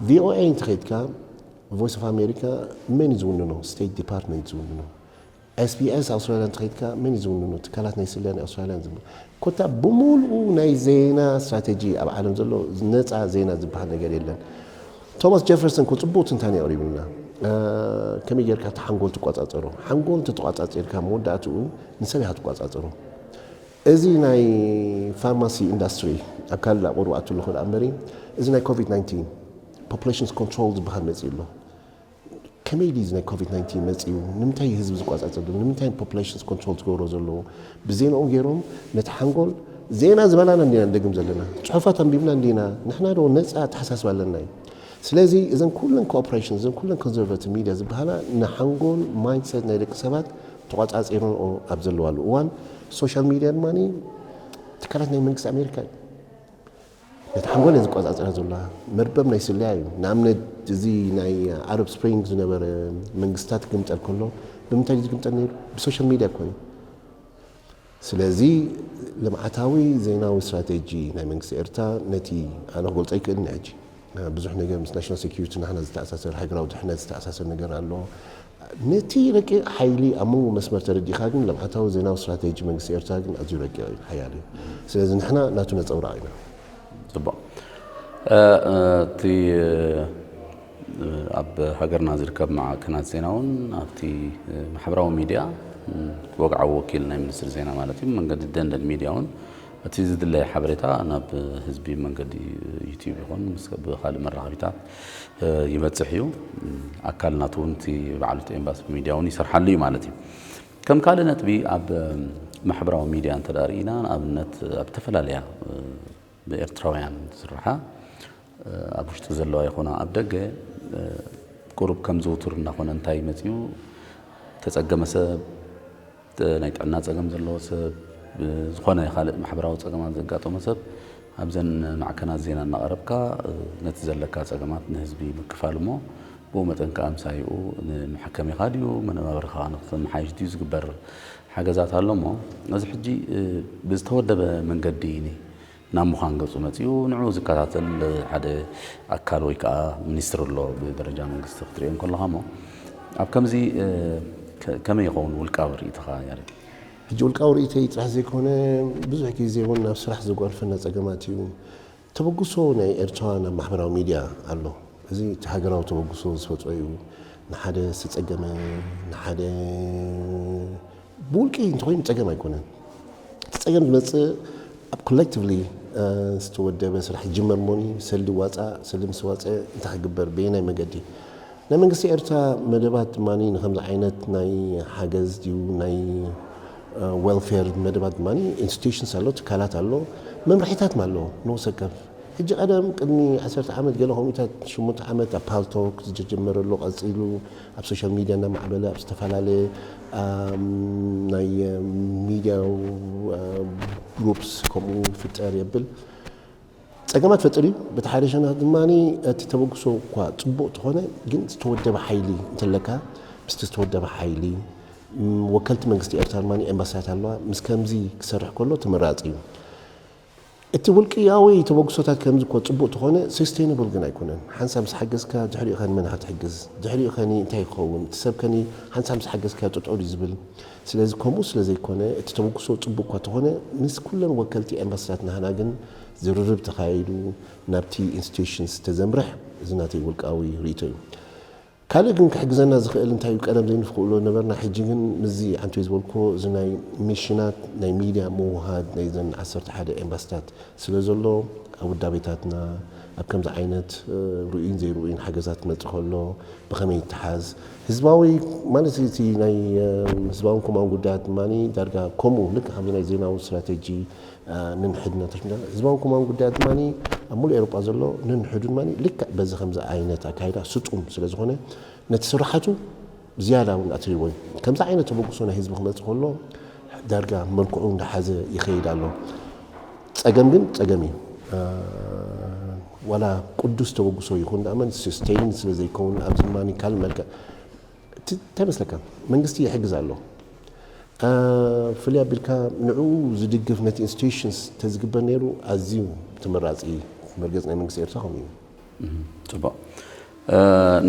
ቪኦኤ እንተኸይድካ፣ ቮይስ ኦፍ ኣሜሪካ መን እዩ ዝውንኖ? ስቴት ዲፓርትመንት ዝውንኖ። ኤስቢኤስ ኣውስትራልያ እንተኸይድካ መን እዩ ዝውንኖ? ትካላት ናይ ስለያ ናይ ኣውስትራልያ ዝብ ኮታ ብምሉኡ ናይ ዜና ስትራተጂ ኣብ ዓለም ዘሎ ነፃ ዜና ዝበሃል ነገር የለን። ቶማስ ጀፈርሰን ኮ ጽቡቕ ትንታኔ ኣቕሪቡልና። ከመይ ጌርካ እቲ ሓንጎል ትቆጻጸሮ? ሓንጎል እንተተቆጻጺርካ መወዳእትኡ ንሰብ ኢኻ ትቆጻጸሮ። እዚ ናይ ፋርማሲ ኢንዳስትሪ ኣብ ካልእ ቁሩብ ኣትሉ ክል ኣንበሪ፣ እዚ ናይ ኮቪድ ናይንቲን ፖፑሌሽንስ ኮንትሮል ዝበሃል መጽኡ ኣሎ። ከመይ ድዩ እዚ ናይ ኮቪድ ናይንቲን መጽኡ? ንምንታይ ህዝቢ ዝቆጻጸር ዘሎ? ንምንታይ ፖፑሌሽንስ ኮንትሮል ትገብሮ ዘለዎ? ብዜናኡ ገይሮም ነቲ ሓንጎል ዜና ዝበላና እንዲና ንደግም ዘለና፣ ጽሑፋት ኣንቢብና እንዲና፣ ንሕና ዶ ነጻ ኣተሓሳስባ ኣለና እዩ። ስለዚ እዘን ኩለን ኮኦፕሬሽን፣ እዘን ኩለን ኮንዘርቫቲቭ ሚድያ ዝበሃላ ንሓንጎል ማይንድሰት ናይ ደቂ ሰባት ተቆጻጺረንኦ ኣብ ዘለዋሉ እዋን ሶሻል ሚድያ ድማ ትካላት ናይ መንግስቲ ኣሜሪካ እዩ። ነቲ ሓንጎል እየ ዝቆጻጸራ ዘላ መርበብ ናይ ስለያ እዩ። ንኣብነት እዚ ናይ ኣረብ ስፕሪንግ ዝነበረ መንግስታት ክግምጠል ከሎ ብምንታይ እዩ ዝግምጠል ነይሩ? ብሶሻል ሚድያ እኮ እዩ። ስለዚ ልምዓታዊ ዜናዊ ስትራቴጂ ናይ መንግስቲ ኤርትራ ነቲ ኣነ ክገልጾ ኣይክእልን ሕጂ ብዙሕ ነገር ምስ ናሽናል ሴኩሪቲ ናህና ዝተኣሳሰር ሃገራዊ ድሕነት ዝተኣሳሰር ነገር ኣሎ። ነቲ ረቂቕ ሓይሊ ኣብ መንጎ መስመር ተረዲእካ ግን ልምዓታዊ ዜናዊ ስትራቴጂ መንግስቲ ኤርትራ ግን ኣዝዩ ረቂቕ እዩ፣ ሓያል እዩ። ስለዚ ንሕና ናቱ ነጸብራቕ ኢና። ጽቡቕ። እቲ ኣብ ሃገርና ዝርከብ ማዕከናት ዜና እውን ኣብቲ ማሕበራዊ ሚድያ ወግዓዊ ወኪል ናይ ሚኒስትሪ ዜና ማለት እዩ መንገዲ ደንደን ሚድያ እውን እቲ ዝድለ ሓበሬታ ናብ ህዝቢ መንገዲ ዩቲዩብ ይኹን ምስ ብካልእ መራኸቢታት ይበፅሕ እዩ። ኣካል ናቱ እውን እቲ በዓሉ እቲ ኤምባሲ ሚድያ እውን ይሰርሓሉ እዩ ማለት እዩ። ከም ካልእ ነጥቢ ኣብ ማሕበራዊ ሚድያ እንተ ርኢና ንኣብነት ኣብ ዝተፈላለያ ብኤርትራውያን ዝስርሓ ኣብ ውሽጢ ዘለዋ ይኹና ኣብ ደገ ቁሩብ ከም ዝውቱር እናኾነ እንታይ መፅኡ ተፀገመ ሰብ ናይ ጥዕና ጸገም ዘለዎ ሰብ፣ ዝኾነ ካልእ ማሕበራዊ ጸገማት ዘጋጠሞ ሰብ ኣብዘን ማዕከናት ዜና እናቐረብካ ነቲ ዘለካ ጸገማት ንህዝቢ ምክፋል እሞ ብኡ መጠን ከኣ ምሳይኡ ንመሐከሚኻ ድዩ መነባብርኻ ንክመሓይሽ ድዩ ዝግበር ሓገዛት ኣሎ እሞ እዚ ሕጂ ብዝተወደበ መንገዲ ናብ ምዃን ገጹ መጺኡ ንዕኡ ዝከታተል ሓደ ኣካል ወይ ከኣ ሚኒስትር ኣሎ ብደረጃ መንግስቲ ክትሪኦ እንከለኻ እሞ ኣብ ከምዚ ከመይ ይኸውን ውልቃዊ ርእይትኻ ያሬድ? ሕጂ ውልቃዊ ርእይተይ ጥራሕ ዘይኮነ ብዙሕ ግዜ እውን ናብ ስራሕ ዘጓንፈና ጸገማት እዩ። ተበግሶ ናይ ኤርትራ ናብ ማሕበራዊ ሚድያ ኣሎ። እዚ እቲ ሃገራዊ ተበግሶ ዝፈጥሮ እዩ። ንሓደ ዝተጸገመ ንሓደ ብውልቂ እንተኾይኑ ጸገም ኣይኮነን። እቲ ጸገም ዝመጽእ ኣብ ኮሌክቲቭሊ ዝተወደበ ስራሕ ይጅመር እሞኒ ሰልዲ ዋጻእ ሰልዲ ምስ ዋጸ እንታይ ክግበር በየናይ መገዲ ናይ መንግስቲ ኤርትራ መደባት ድማ ንከምዚ ዓይነት ናይ ሓገዝ ድዩ ናይ ዌልፌር መደባት ድማ ኢንስቲቱሽንስ ኣሎ ትካላት ኣሎ መምርሒታት ኣሎ ንወሰከፍ ሕጂ ቀደም ቅድሚ ዓሰርተ ዓመት ገለ ከምኡታት ሽሞንተ ዓመት ኣብ ፓልቶክ ዝጀመረሉ ቀጺሉ ኣብ ሶሻል ሚድያ እናማዕበለ ኣብ ዝተፈላለየ ኣም፣ ናይ ሚድያ ግሩፕስ ከምኡ ይፍጠር የብል ጸገማት ፈጥር እዩ። በቲ ሓደ ሸነኽ ድማ እቲ ተበግሶ እኳ ጽቡቕ ተኾነ ግን ዝተወደበ ሓይሊ እንተለካ ምስቲ ዝተወደበ ሓይሊ ወከልቲ መንግስቲ ኤርትራ ድማ ኤምባሲታት ኣለዋ ምስ ከምዚ ክሰርሕ ከሎ ተመራጺ እዩ። እቲ ውልቅያዊ ተበግሶታት ከምዚ እኮ ጽቡቅ ተኾነ ሰስቴይነብል ግን ኣይኮነን። ሓንሳብ ምስ ሓገዝካ ድሕሪኡ ከኒ መን ኢኻ ትሕግዝ? ድሕሪኡ ከኒ እንታይ ይኸውን? እቲ ሰብ ከኒ ሓንሳብ ምስ ሓገዝካ ጠጠው ድዩ ዝብል? ስለዚ ከምኡ ስለ ዘይኮነ እቲ ተበግሶ ጽቡቅ እኳ ተኾነ ምስ ኩለን ወከልቲ ኤምባሲታት ናህና ግን ዝርርብ ተኻይዱ ናብቲ ኢንስቲትዩሽንስ ተዘምርሕ እዚ ናተይ ውልቃዊ ርእይቶ እዩ። ካልእ ግን ክሕግዘና ዝኽእል እንታይ እዩ ቀደም ዘይንኽእሎ ነበርና ሕጂ ግን ምስዚ ዓንቶይ ዝበልክዎ እዚ ናይ ሚሽናት ናይ ሚድያ ምውሃድ ናይዘን ዓሰርተ ሓደ ኤምባስታት ስለ ዘሎ ኣብ ውዳቤታትና ኣብ ከምዚ ዓይነት ርኡይን ዘይርኡይን ሓገዛት ክመፅእ ከሎ ብኸመይ ይተሓዝ ህዝባዊ ማለት እቲ ናይ ህዝባውን ኮማውን ጉዳያት ድማ ዳርጋ ከምኡ ልክ ከምዚ ናይ ዜናዊ ስትራቴጂ ንንሕድና ተሽሚዳ ህዝባዊ ኮማን ጉዳያት ድማ ኣብ ሙሉእ ኤሮጳ ዘሎ ንንሕዱ ድማ ልክዕ በዚ ከምዚ ዓይነት ኣካይዳ ስጡም ስለ ዝኾነ ነቲ ስራሓቱ ዝያዳ እውን ኣትሪቦ እዩ። ከምዚ ዓይነት ተበግሶ ናይ ህዝቢ ክመፅእ ከሎ ዳርጋ መልክዑ እንዳሓዘ ይኸይድ ኣሎ። ፀገም ግን ፀገም እዩ። ዋላ ቅዱስ ተበግሶ ይኹን ዳኣመን ስስቴይን ስለ ዘይከውን ኣብዚ ድማ ካልእ መልክዕ እንታይ መስለካ መንግስቲ ይሕግዝ ኣሎ ፍልይ ኣቢልካ ንዕኡ ዝድግፍ ነቲ ኢንስቲቱሽንስ ተዝግበር ነይሩ ኣዝዩ ተመራፂ መርገፂ ናይ መንግስቲ ኤርትራ ከምኡ እዩ። ፅቡቅ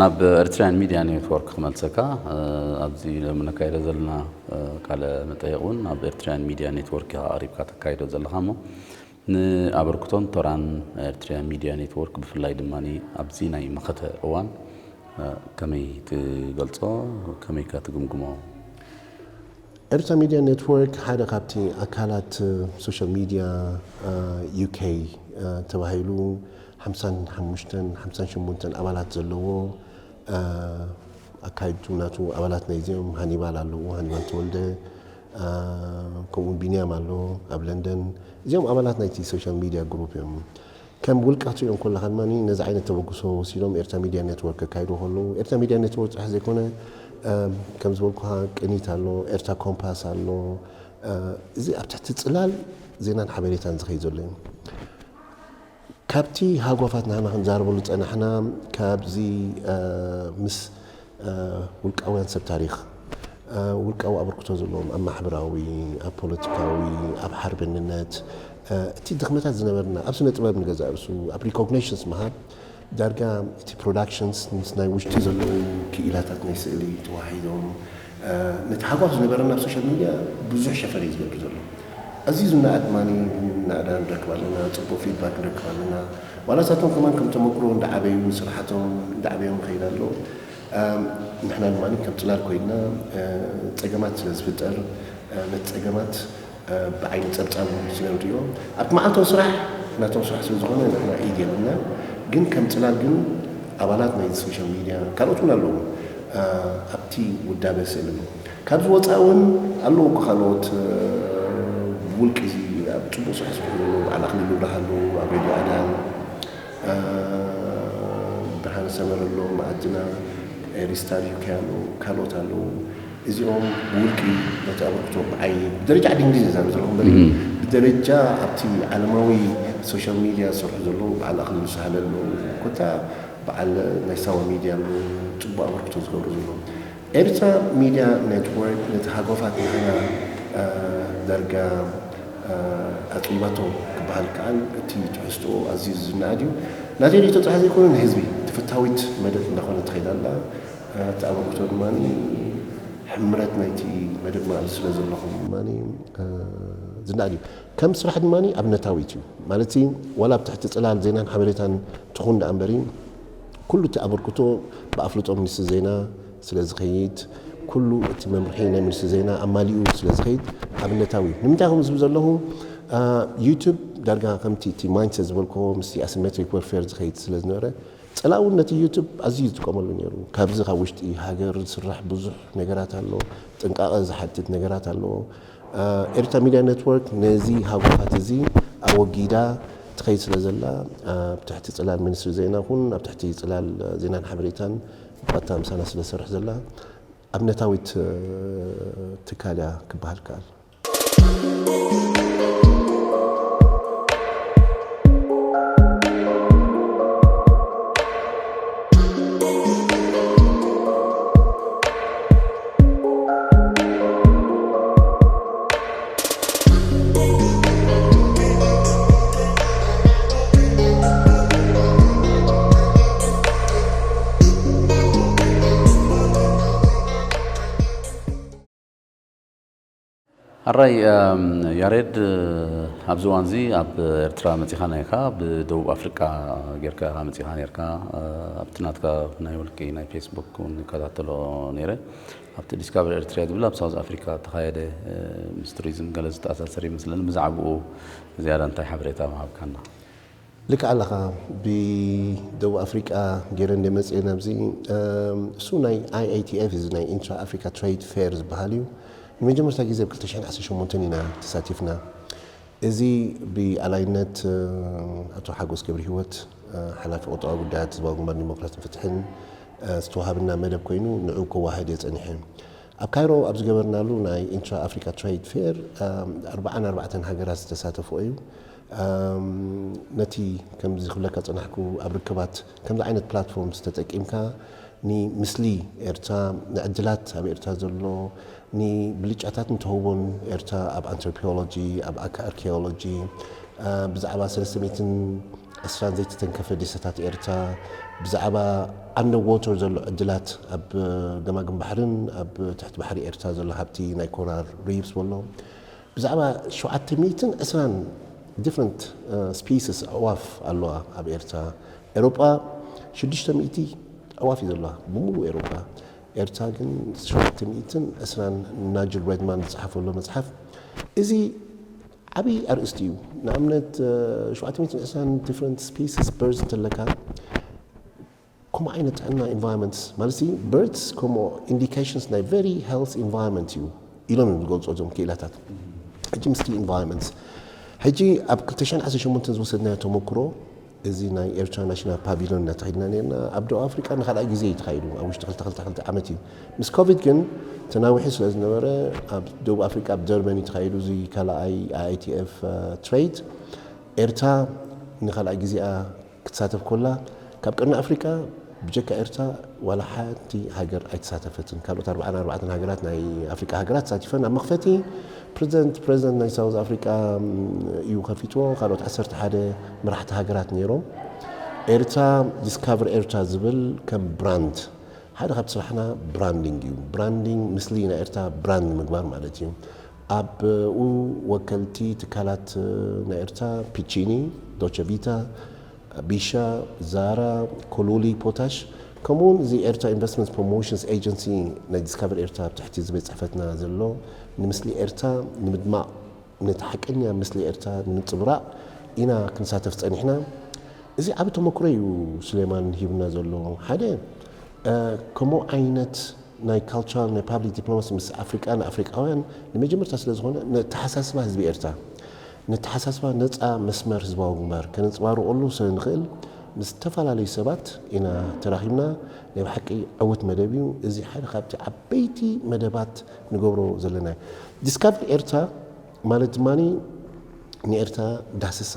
ናብ ኤርትራያን ሚድያ ኔትወርክ ክመልሰካ ኣብዚ ሎሚ ነካይዶ ዘለና ቃለ መጠየቅ እውን ኣብ ኤርትራያን ሚድያ ኔትወርክ ኢኻ ቀሪብካ ተካይዶ ዘለኻ እሞ ንኣበርክቶን ተራን ኤርትራያን ሚድያ ኔትወርክ ብፍላይ ድማ ኣብዚ ናይ መኸተ እዋን ከመይ ትገልጾ? ከመይከ ትግምግሞ? ኤርትራ ሚድያ ኔትወርክ ሓደ ካብቲ ኣካላት ሶሻል ሚድያ ዩኬ ተባሂሉ ሓምሳን ሓሙሽተን ሓምሳን ሸሞንተን ኣባላት ዘለዎ ኣካይድቱ ናቱ ኣባላት ናይዚኦም ሃኒባል ኣለዉ ሃኒባል ተወልደ ከምኡ ቢንያም ኣሎ ኣብ ለንደን እዚኦም ኣባላት ናይቲ ሶሻል ሚድያ ግሩፕ እዮም ከም ውልቀ ክትሪኦም ከለኻ ድማ ነዚ ዓይነት ተበግሶ ወሲዶም ኤርትራ ሚድያ ኔትወርክ ከካይዱ ከለዉ ኤርትራ ሚድያ ኔትወርክ ጥራሕ ዘይኮነ ከም ዝበልኩኻ ቅኒት ኣሎ ኤርትራ ኮምፓስ ኣሎ እዚ ኣብ ትሕቲ ፅላል ዜናን ሓበሬታን ዝኸይ ዘሎ እዩ ካብቲ ሃጓፋት ናህና ክንዛረበሉ ዝጸናሕና ካብዚ ምስ ውልቃውያን ሰብ ታሪኽ ውልቃዊ ኣበርክቶ ዘለዎም ኣብ ማሕበራዊ ኣብ ፖለቲካዊ ኣብ ሓርበኝነት እቲ ድኽመታት ዝነበርና ኣብ ስነ ጥበብ ንገዛ ርእሱ ኣብ ሪኮግኒሽንስ ምሃብ ዳርጋ እቲ ፕሮዳክሽንስ ምስ ናይ ውሽጢ ዘለዉ ክኢላታት ናይ ስእሊ ተዋሂዶም ነቲ ሃጓፍ ዝነበረና ኣብ ሶሻል ሚድያ ብዙሕ ሸፈር እዩ ዝገብር ዘሎ ኣዝዩ ዝነኣድ ማኒ ናእዳ ንረክብ ኣለና፣ ፅቡቕ ፊድባክ ንረክብ ኣለና። ዋላ ሳቶም ከማን ከም ተመክሮ እንዳዓበዩ ስራሕቶም እንዳዓበዮም ይኸይድ ኣሎ። ንሕና ድማ ከም ፅላል ኮይንና ፀገማት ስለ ዝፍጠር ነቲ ፀገማት ብዓይኒ ፀብፃብ ስለ ንሪኦ ኣብቲ መዓልታዊ ስራሕ ናቶም ስራሕ ስለ ዝኾነ ንሕና ኢድ የብልና ግን ከም ፅላል ግን ኣባላት ናይ ሶሻል ሚድያ ካልኦት እውን ኣለዉ ኣብቲ ውዳበ ስእሊ ካብዚ ወፃኢ እውን ኣለዉ እኮ ካልኦት ብውልቂ እዚ ኣብ ፅቡቅ ስራሕ ዝሰርሑ ዘለዉ በዓል ኣክሊሉ ብርሃ ኣለዉ ኣብ ሬድዮ ኣዳን ብርሃነ ሰመረ ኣሎ መኣድና ኤሪስታር ዩኬ ኣለዉ ካልኦት ኣለዉ እዚኦም ብውልቂ ነቲ ኣበርክቶ ብዓይ ብደረጃ ዓዲ እንግሊዝ እየ ዛረብ ዘለኹ እምበር ብደረጃ ኣብቲ ዓለማዊ ሶሻል ሚድያ ዝሰርሑ ዘለዉ በዓል ኣክሊሉ ሳህለ ኣለዉ ኮታ በዓል ናይ ሳዋ ሚድያ ኣለዉ ፅቡቅ ኣበርክቶ ዝገብሩ ዘለዉ ኤርትራ ሚድያ ኔትወርክ ነቲ ሃጓፋት ንሕና ዳርጋ ኣፅቢባቶ ክበሃል ይከኣል። እቲ ትሕዝትኡ ኣዝዩ ዝነኣድ እዩ። ናተይ ርእይቶ ጥራሕ ዘይኮነ ንህዝቢ ተፈታዊት መደብ እንዳኾነት ትኸይድ ኣላ። እቲ ኣበርክቶ ድማ ሕምረት ናይቲ መደብና ኣብዚ ስለ ዘለኹም ድማ ዝነኣድ እዩ። ከም ስራሕ ድማ ኣብነታዊት እዩ። ማለት ዋላ ኣብ ትሕቲ ፅላል ዜናን ሓበሬታን ትኹን ደኣ እምበሪ ኩሉ እቲ ኣበርክቶ ብኣፍልጦ ሚኒስትሪ ዜና ስለ ዝኸይድ፣ ኩሉ እቲ መምርሒ ናይ ሚኒስትሪ ዜና ኣማሊኡ ስለ ዝኸይድ ኣብነታዊ እዩ። ንምንታይ ከምኡ ዝብል ዘለኹ ዩቱብ ዳርጋ ከምቲ እቲ ማይንድሰት ዝበልክዎ ምስቲ ኣሲሜትሪክ ወርፌር ዝኸይድ ስለ ዝነበረ ጸላኡ እውን ነቲ ዩቱብ ኣዝዩ እዩ ዝጥቀመሉ ነይሩ። ካብዚ ካብ ውሽጢ ሃገር ዝስራሕ ብዙሕ ነገራት ኣሎ፣ ጥንቃቐ ዝሓትት ነገራት ኣለዎ። ኤርትራ ሚድያ ኔትወርክ ነዚ ሃጓፋት እዚ ኣወጊዳ ትኸይድ ስለ ዘላ ኣብ ትሕቲ ጽላል ሚኒስትሪ ዜና ኹን ኣብ ትሕቲ ጽላል ዜናን ሓበሬታን ባታ ምሳና ስለ ዝሰርሕ ዘላ ኣብነታዊት ትካል እያ ክበሃል ከኣል። ኣራይ ያሬድ፣ ኣብዚ እዋን እዚ ኣብ ኤርትራ መጺኻ ነርካ፣ ብደቡብ ኣፍሪቃ ጌርካ መጺኻ ነርካ። ኣብቲ ናትካ ናይ ውልቂ ናይ ፌስቡክ እውን ይከታተሎ ነይረ። ኣብቲ ዲስካቨር ኤርትሪያ ዝብል ኣብ ሳውዝ ኣፍሪካ ዝተኻየደ ምስ ቱሪዝም ገለ ዝተኣሳሰር ይመስለኒ። ብዛዕባኡ ዝያዳ እንታይ ሓበሬታ ምሃብካና? ልክዕ ኣለኻ። ብደቡብ ኣፍሪቃ ገይረ እንደ መፅኤ ናብዚ እሱ ናይ I A T F እዚ ናይ ኢንትራ ኣፍሪካ ትሬድ ፌር ዝበሃል እዩ። ንመጀመርታ ግዜ ኣብ ክልተ ሽሕን ዓሰርተ ሸሞንተን ኢና ተሳቲፍና። እዚ ብኣላይነት ኣቶ ሓጎስ ገብረ ህይወት ሓላፊ ቁጠባዊ ጉዳያት ህዝባዊ ግንባር ዲሞክራሲን ፍትሕን ዝተዋሃበና መደብ ኮይኑ ንዑ ከዋህድ እየ ፀኒሐ። ኣብ ካይሮ ኣብ ዝገበርናሉ ናይ ኢንትራ ኣፍሪካ ትሬድ ፌር ኣርባዓን ኣርባዕተን ሃገራት ዝተሳተፍኦ እዩ። ነቲ ከምዚ ክብለካ ዝፀናሕኩ ኣብ ርክባት ከምዚ ዓይነት ፕላትፎርምስ ተጠቂምካ ንምስሊ ኤርትራ፣ ንዕድላት ኣብ ኤርትራ ዘሎ፣ ንብልጫታትን ተህቦን ኤርትራ ኣብ ኣንትሮፖሎጂ፣ ኣብ ኣርኪኦሎጂ፣ ብዛዕባ ሰለስተ ሚእትን ዕስራን ዘይተተንከፈ ደሴታት ኤርትራ፣ ብዛዕባ ኣንደር ዋተር ዘሎ ዕድላት ኣብ ገማግም ባሕርን ኣብ ትሕቲ ባሕሪ ኤርትራ ዘሎ ሃብቲ ናይ ኮራል ሪፍስ በሎ ብዛዕባ ሸውዓተ ሚእትን ዕስራን ዲፍረንት ስፒስስ ኣዕዋፍ ኣለዋ ኣብ ኤርትራ። ኤሮጳ ሽዱሽተ ሚእቲ ኣዕዋፍ እዩ ዘለዋ ብምሉእ ኤሮጳ። ኤርትራ ግን ሸውዓተ ሚእትን ዕስራን ናይጀል ሬድማን ዝጸሓፈሎ መጽሓፍ። እዚ ዓብዪ ኣርእስቲ እዩ። ንኣብነት ሸውዓተ ሚእትን ዕስራን ዲፍረንት ስፒስስ በርዝ እንተለካ ከምኡ ዓይነት ጥዕና ኢንቫይሮንመንትስ ማለት ሲ በርድስ ከምኡ ኢንዲኬሽንስ ናይ ቨሪ ሄልቲ ኢንቫይሮንመንት እዩ ኢሎም እዮም ዝገልፁ እዞም ክኢላታት። ሕጂ ምስቲ ኢንቫይሮንመንትስ ሕጂ ኣብ ክልተ ሽሕን ዓሰርተ ሸሞንተን ዝወሰድናዮ ተመክሮ እዚ ናይ ኤርትራ ናሽናል ፓቪሊዮን እናተኸድና ነርና ኣብ ደቡብ ኣፍሪቃ ንካልኣይ ግዜ እዩ ተኻይዱ ኣብ ውሽጢ ክልተ ክልተ ክልተ ዓመት እዩ። ምስ ኮቪድ ግን ተናዊሑ ስለ ዝነበረ ኣብ ደቡብ ኣፍሪቃ ኣብ ደርበን እዩ ተኻይዱ እዚ ካልኣይ I A T F ትሬድ ኤርትራ ንካልኣይ ግዜኣ ክትሳተፍ ኮላ ካብ ቀርኒ ኣፍሪቃ ብጀካ ኤርትራ ዋላ ሓንቲ ሃገር ኣይተሳተፈትን። ካልኦት ኣርባዓን ኣርባዕተን ሃገራት ናይ ኣፍሪቃ ሃገራት ተሳቲፈን ኣብ መኽፈቲ ፕሬዚደንት ፕሬዚደንት ናይ ሳውዝ ኣፍሪቃ እዩ ከፊትዎ። ካልኦት ዓሰርተ ሓደ መራሕቲ ሃገራት ነይሮም። ኤርትራ ዲስካቨር ኤርትራ ዝብል ከም ብራንድ ሓደ ካብ ስራሕና ብራንዲንግ እዩ። ብራንዲንግ ምስሊ ናይ ኤርትራ ብራንድ ምግባር ማለት እዩ። ኣብኡ ወከልቲ ትካላት ናይ ኤርትራ ፒቺኒ፣ ዶቸ ቪታ፣ ቢሻ፣ ዛራ፣ ኮሉሊ ፖታሽ ከምኡውን እዚ ኤርትራ ኢንቨስትመንት ፕሮሞሽንስ ኤጀንሲ ናይ ዲስካቨር ኤርትራ ኣብ ትሕቲ እዚ ቤት ፅሕፈትና ዘሎ ንምስሊ ኤርትራ ንምድማቕ ነቲ ሓቀኛ ምስሊ ኤርትራ ንምንፅብራቕ ኢና ክንሳተፍ ፀኒሕና። እዚ ዓብ ተመክሮ እዩ ስሌማን ሂብና ዘሎ ሓደ ከምኡ ዓይነት ናይ ካልቸራል ናይ ፓብሊክ ዲፕሎማሲ ምስ ኣፍሪቃ ንኣፍሪቃውያን ንመጀመርታ ስለ ዝኾነ ነተሓሳስባ ህዝቢ ኤርትራ ነተሓሳስባ ነፃ መስመር ህዝባዊ ግንባር ከነንፅባርቀሉ ስለ ንኽእል ምስ ዝተፈላለዩ ሰባት ኢና ተራኺብና። ናይ ብሓቂ ዕውት መደብ እዩ። እዚ ሓደ ካብቲ ዓበይቲ መደባት ንገብሮ ዘለና እዩ። ዲስካቨሪ ኤርትራ ማለት ድማ ንኤርትራ ዳህስሳ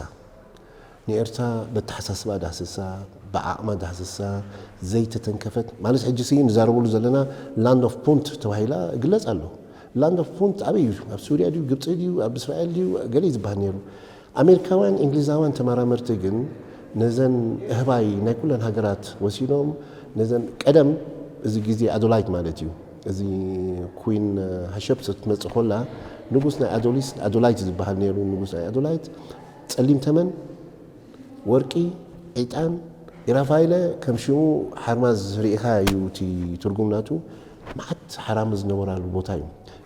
ንኤርትራ በተሓሳስባ ዳህስሳ ብዓቕማ ዳህስሳ ዘይተተንከፈት ማለት ሕጂ ሲ ንዛረበሉ ዘለና ላንድ ኦፍ ፑንት ተባሂላ እግለጽ ኣሎ። ላንድ ኦፍ ፑንት ኣበይ እዩ? ኣብ ሱርያ ድዩ ግብፂ ድዩ ኣብ እስራኤል ድዩ ገለ ዝበሃል ነይሩ። ኣሜሪካውያን እንግሊዛውያን ተመራመርቲ ግን ነዘን እህባይ ናይ ኩለን ሃገራት ወሲዶም ነዘን ቀደም እዚ ግዜ ኣዶላይት ማለት እዩ እዚ ኩን ሃሸፕስት ክትመፅእ ኮላ ንጉስ ናይ ኣዶሊስ ኣዶላይት ዝበሃል ነይሩ ንጉስ ናይ ኣዶላይት ጸሊም ተመን፣ ወርቂ፣ ዒጣን፣ ኢራፋይለ ከም ሽሙ ሓርማዝ ርኢኻ እዩ እቲ ትርጉም ናቱ። መዓት ሓራምዝ ዝነበራሉ ቦታ እዩ።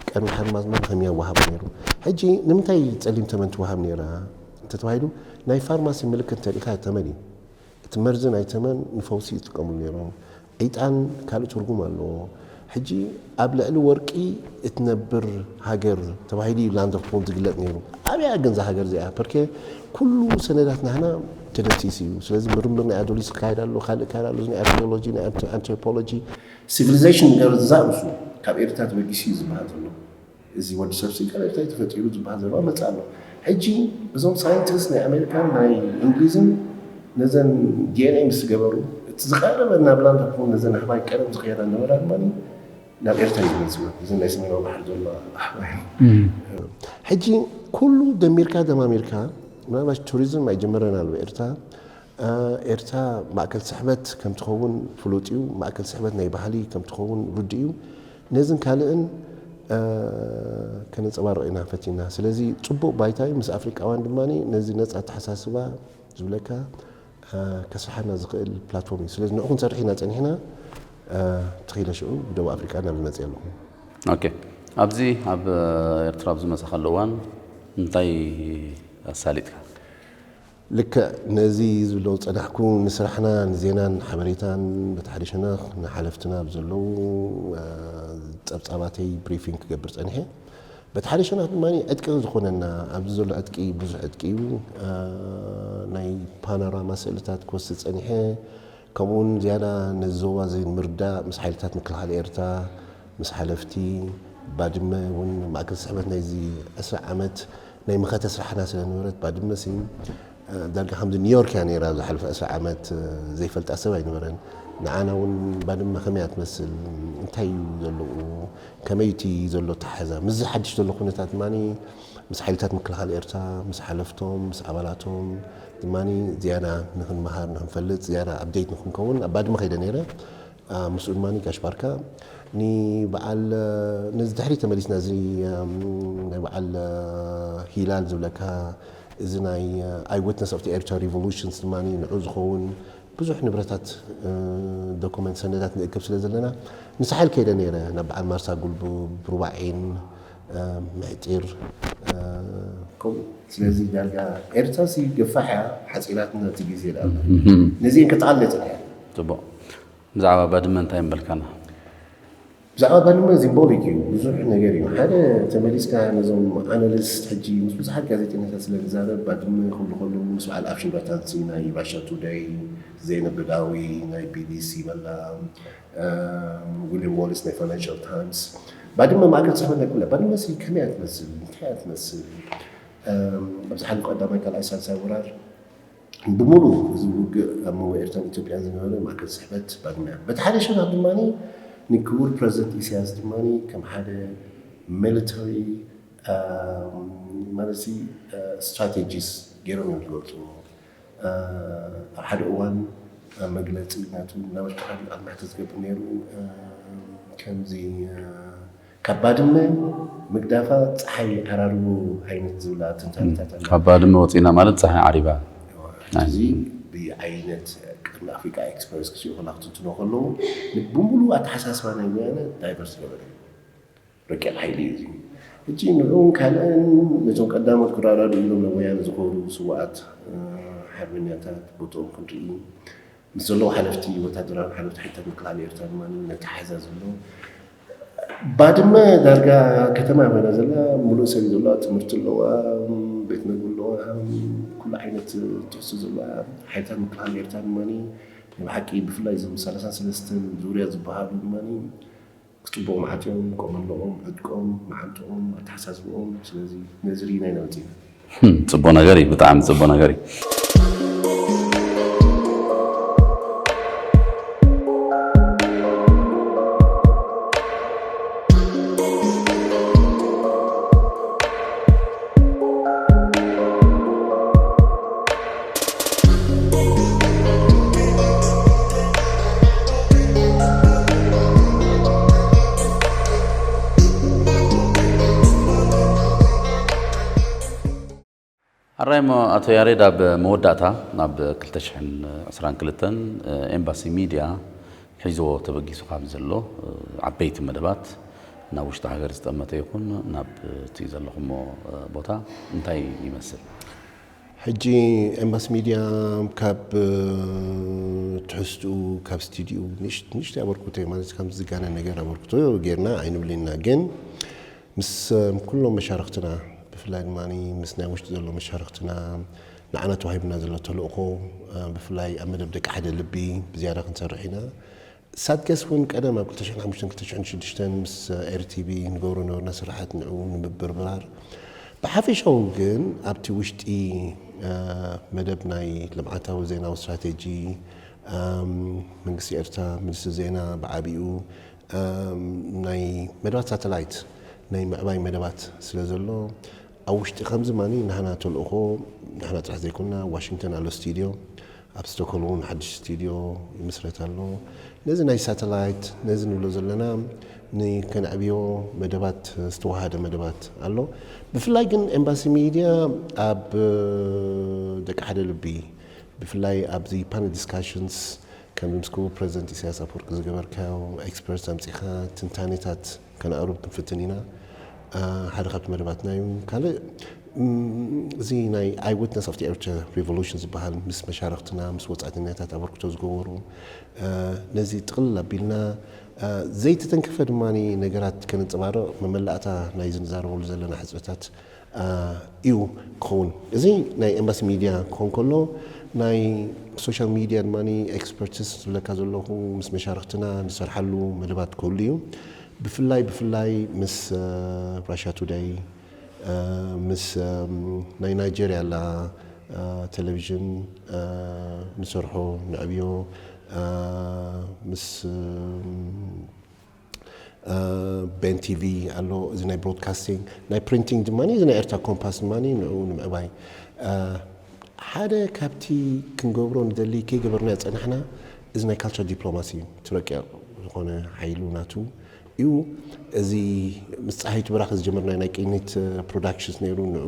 ቀርኒ ሓርማዝ ማን ከም ይወሃብ ነይሩ። ሕጂ ንምንታይ ጸሊም ተመን ትወሃብ ነይራ እንተተባሂሉ ናይ ፋርማሲ ምልክት እንተሪእካ ተመን እዩ። እቲ መርዚ ናይ ተመን ንፈውሲ ይጥቀምሉ ነይሮም። ዒጣን ካልእ ትርጉም ኣለዎ። ሕጂ ኣብ ልዕሊ ወርቂ እትነብር ሃገር ተባሂሉ እዩ ላንድ ኦፍ ጎልድ ዝግለጽ ነይሩ። ኣብያ ግን እዛ ሃገር እዚኣ ፐርኬ ኩሉ ሰነዳት ናህና ተደምሲሱ እዩ። ስለዚ ምርምር ናይ ኣዶሊስ ክካየድ ኣሎ፣ ካልእ ክካየድ ኣሎ፣ ናይ ኣርኪኦሎጂ፣ ናይ ኣንትሮፖሎጂ፣ ሲቪሊዜሽን ገርዛ ርእሱ ካብ ኤርትራ ተበጊሱ እዩ ዝበሃል ዘሎ። እዚ ወዲ ሰብ ሲ ካብ ኤርትራ እዩ ተፈጢሩ ዝበሃል ዘረባ መጽእ ኣሎ። ሕጂ እዞም ሳይንቲስት ናይ ኣሜሪካን ናይ እንግሊዝን ነዘን ዲ ኤን ኤ ምስ ገበሩ እቲ ዝቐረበ ናብ ላንድ ኦፍ ጎልድ ነዘን ኣህባይ ቀደም ዝኸዳ ነበራ ድማ ናብ ኤርትራ እዩ ዝመጽእ። እዚ ናይ ሰሜናዊ ባሕሪ ዘሎ ኣህባይ ሕጂ ኩሉ ደሚርካ ደማሚርካ ምናልባት ቱሪዝም ኣይጀመረን ኣሎ ኤርትራ። ኤርትራ ማእከል ስሕበት ከም ትኸውን ፍሉጥ እዩ። ማእከል ስሕበት ናይ ባህሊ ከም ትኸውን ርዱእ እዩ። ነዝን ካልእን ከነንጸባርቕ ኢና ፈቲና። ስለዚ ጽቡቕ ባይታ እዩ። ምስ ኣፍሪቃውያን ድማ ነዚ ነጻ ኣተሓሳስባ ዝብለካ ከስርሓና ዝኽእል ፕላትፎርም እዩ። ስለዚ ንዑ ክንሰርሕ ኢና ጸኒሕና። ተኺለ ሽዑ ብደቡብ ኣፍሪቃ ናብ ዝመጽእ ኣለኹ። ኦኬ፣ ኣብዚ ኣብ ኤርትራ ኣብ ዝመጻኻ እዋን እንታይ ኣሳሊጥካ? ልክዕ ነዚ ዝብሎ ጸናሕኩ። ንስራሕና ንዜናን ሓበሬታን በቲ ሓደ ሸነኽ ንሓለፍትና ብዘለዉ ጸብጻባተይ ብሪፊንግ ክገብር ጸኒሐ። በቲ ሓደ ሸነኽ ድማ ዕጥቂ ዝኾነና ኣብዚ ዘሎ ዕጥቂ ብዙሕ ዕጥቂ እዩ። ናይ ፓኖራማ ስእልታት ክወስድ ጸኒሐ። ከምኡውን ዝያዳ ነዚ ዞባ እዚ ንምርዳእ ምስ ሓይልታት ምክልኻል ኤርትራ፣ ምስ ሓለፍቲ ባድመ እውን ማእከል ስሕበት ናይዚ ዕስራ ዓመት ናይ መኸተ ስራሕና ስለ ነበረት ባድመ ሲ ዳርጋ ከምዚ ኒውዮርክ እያ ነይራ ዝሓለፈ ዕስራ ዓመት ዘይፈልጣ ሰብ ኣይነበረን። ንዓና እውን ባድመ ከመይ እያ ትመስል እንታይ እዩ ዘለኡ ከመይ እቲ ዘሎ ተሓዛ ምስዚ ሓድሽ ዘሎ ኩነታት ድማ ምስ ሓይልታት ምክልኻል ኤርትራ ምስ ሓለፍቶም ምስ ኣባላቶም ድማ ዝያዳ ንክንመሃር ንክንፈልጥ ዝያዳ ኣብዴት ንክንከውን ኣብ ባድመ ከይደ ነይረ። ምስኡ ድማ ጋሽ ባርካ ንበዓል ነዚ ድሕሪ ተመሊስና እዚ ናይ በዓል ሂላል ዝብለካ እዚ ናይ ኣይ ዊትነስ ኦፍ ኤርትራ ሪቮሉሽንስ ድማ ንዑ ዝኸውን ብዙሕ ንብረታት ዶኩመንት ሰነዳት ንእክብ ስለ ዘለና ንሳሕል ከይደ ነይረ ናብ በዓል ማርሳ ጉልቡ ብሩባዒን ምዕጢር ከምኡ ስለዚ ዳርጋ ኤርትራ ሲ ገፋሕ እያ ሓፂራትና እቲ ግዜ ዳ ነዚአን ከጠቓልለ ፅንሐ ፅቡቕ ብዛዕባ ባድመ እንታይ ምበልካና ብዛዕባ ባድመ ሲምቦሊክ እዩ ብዙሕ ነገር እዩ ሓደ ተመሊስካ ነዞም ኣናሊስት ሕጂ ምስ ብዙሓት ጋዜጠኛታት ስለ ዝዛረብ ባድመ ክብሉ ከለዉ ምስ በዓል ኣፍሽን ባታንሲ ናይ ባሻ ቱደይ ዘይነብ በዳዊ ናይ ቢቢሲ በላ ዊልያም ዋሊስ ናይ ፋይናንሻል ታይምስ ባድመ ማእከል ጽሕፈት ናይ ኩላ ባድመ ሲ ከመይ እያ ትመስል እንታይ እያ ትመስል ኣብዚ ሓለፈ ቀዳማይ ካልኣይ ሳልሳይ ወራር ብሙሉ እዚ ውግእ ኣብ መንጎ ኤርትራን ኢትዮጵያን ዝነበረ ማእከል ስሕበት ባድመ እያ። በቲ ሓደ ሸነኽ ድማ ንክቡር ፕረዚደንት ኢሳያስ ድማ ከም ሓደ ሚሊተሪ ማለት ስትራቴጂስት ገይሮም እዮም ዝገልፅዎ። ኣብ ሓደ እዋን መግለፂ ናቱ እናበልካ ቃል መሕትት ዝገብር ነይሩ ከምዚ ካብ ባድመ ምግዳፋ ፀሓይ ዓራርቦ ዓይነት ዝብላ ትንታነታት ኣለ። ካብ ባድመ ወፂና ማለት ፀሓይ ዓሪባ። እዚ ብዓይነት ቅድሚ ኣፍሪካ ኤክስፕረስ ክስኡ ከላ ክትንትኖ ከለዉ ብሙሉ ኣተሓሳስባ ናይ ወያነ ዳይቨርስ ገበረ ረቂቕ ሓይሊ እዩ እዚ። ሕጂ ንዑን ካልእን ነቶም ቀዳሞት ክረዳዱ ኢሎም ናብ ወያነ ዝኸዱ ስዋኣት ሓርበኛታት ቦትኦም ክንርኢ ምስ ዘለዉ ሓለፍቲ ወታደራዊ ሓለፍቲ ሓይልታት ምክልኻል ኤርትራ ድማ ነተሓሕዛ ዘሎ ባድመ ዳርጋ ከተማ ኮይና ዘላ ሙሉእ ሰብ እዩ ዘለዋ ትምህርቲ ኣለዋ ቤት መግቢ ኣለዋ ኩሉ ዓይነት ትሕዝቶ ዘለዋ ሓይልታት ምክልኻል ኤርትራ ድማ ናይ ብሓቂ ብፍላይ እዞም ሰላሳን ሰለስተን ዙርያ ዝበሃሉ ድማ ክጥብቑ መዓት እዮም ቆመንኦም ዕጥቆም መዓንጥኦም ኣተሓሳስብኦም ስለዚ ነዚ ርኢና ኢና መፂና ፅቡቅ ነገር እዩ ብጣዕሚ ፅቡቅ ነገር እዩ ኣራይሞ ኣቶ ያሬድ ኣብ መወዳእታ ናብ ክልተ ሽሕን ዕስራን ክልተን ኤምባሲ ሚድያ ሒዝዎ ተበጊሱ ካብ ዘሎ ዓበይቲ መደባት ናብ ውሽጢ ሃገር ዝጠመተ ይኹን ናብ እቲ ዘለኹሞ ቦታ እንታይ ይመስል? ሕጂ ኤምባሲ ሚድያ ካብ ትሕዝትኡ ካብ ስቱዲኡ ንእሽተይ ኣበርክቶ ማለት ከም ዝጋነ ነገር ኣበርክቶ ጌርና ኣይንብልን ኢና። ግን ምስ ኩሎም መሻርክትና ብፍላይ ድማ ምስ ናይ ውሽጢ ዘሎ መሻርክትና ንዓና ተዋሂብና ዘሎ ተልእኾ ብፍላይ ኣብ መደብ ደቂ ሓደ ልቢ ብዝያዳ ክንሰርሕ ኢና። ሳድገስ እውን ቀደም ኣብ ክልተ ሽሕን ሓሙሽተን ክልተ ሽሕን ሽዱሽተን ምስ ኤርቲቪ ንገብሮ ነበርና ስራሓት ንዕኡ ንምብርባር ብሓፈሻዊ ግን ኣብቲ ውሽጢ መደብ ናይ ልምዓታዊ ዜናዊ ስትራቴጂ መንግስቲ ኤርትራ፣ ሚኒስትሪ ዜና ብዓቢኡ ናይ መደባት ሳተላይት ናይ ምዕባይ መደባት ስለ ዘሎ ኣብ ውሽጢ ከምዚ ማኒ ናህና ተልእኾ ናህና ጥራሕ ዘይኮንና ዋሽንግተን ኣሎ ስቱዲዮ ኣብ ስቶክሆልም እውን ሓድሽ ስቱዲዮ ይምስረት ኣሎ። ነዚ ናይ ሳተላይት ነዚ ንብሎ ዘለና ንከነዕብዮ መደባት ዝተዋሃደ መደባት ኣሎ። ብፍላይ ግን ኤምባሲ ሚድያ ኣብ ደቂ ሓደ ልቢ ብፍላይ ኣብዚ ፓነል ዲስካሽንስ ከም ምስ ክቡር ፕረዚደንት ኢሳያስ ኣፈወርቂ ዝገበርካዮ ኤክስፐርት ኣምፂኻ ትንታኔታት ከነቕርብ ክንፍትን ኢና። ሓደ ካብቲ መደባትና እዩ። ካልእ እዚ ናይ ኣይ ዊትነስ ኦፍ ኤርትራ ሪቮሉሽን ዝበሃል ምስ መሻርክትና ምስ ወፃእተኛታት ኣበርክቶ ዝገበሩ ነዚ ጥቕልል ኣቢልና ዘይተተንከፈ ድማ ነገራት ከነንፀባርቕ መመላእታ ናይ ዝንዛረበሉ ዘለና ሕፅረታት እዩ ክኸውን። እዚ ናይ ኤምባሲ ሚድያ ክኾን ከሎ ናይ ሶሻል ሚድያ ድማ ኤክስፐርትስ ዝብለካ ዘለኹ ምስ መሻርክትና ንሰርሓሉ መደባት ክህሉ እዩ። ብፍላይ ብፍላይ ምስ ራሻ ቱደይ ምስ ናይ ናይጀርያ ኣላ ቴሌቪዥን ንሰርሖ ንዕብዮ ምስ ቤን ቲቪ ኣሎ እዚ ናይ ብሮድካስቲንግ ናይ ፕሪንቲንግ ድማ እዚ ናይ ኤርትራ ኮምፓስ ድማ ንኡ ንምዕባይ ሓደ ካብቲ ክንገብሮ ንደሊ ከይገበርና ጸናሕና እዚ ናይ ካልቸር ዲፕሎማሲ እዩ ትረቂቕ ዝኾነ ሓይሉ ናቱ እዩ። እዚ ምስ ፀሃይቱ ብራኸ ዝጀመርና ናይ ቅኒት ፕሮዳክሽንስ ነይሩ ንኡ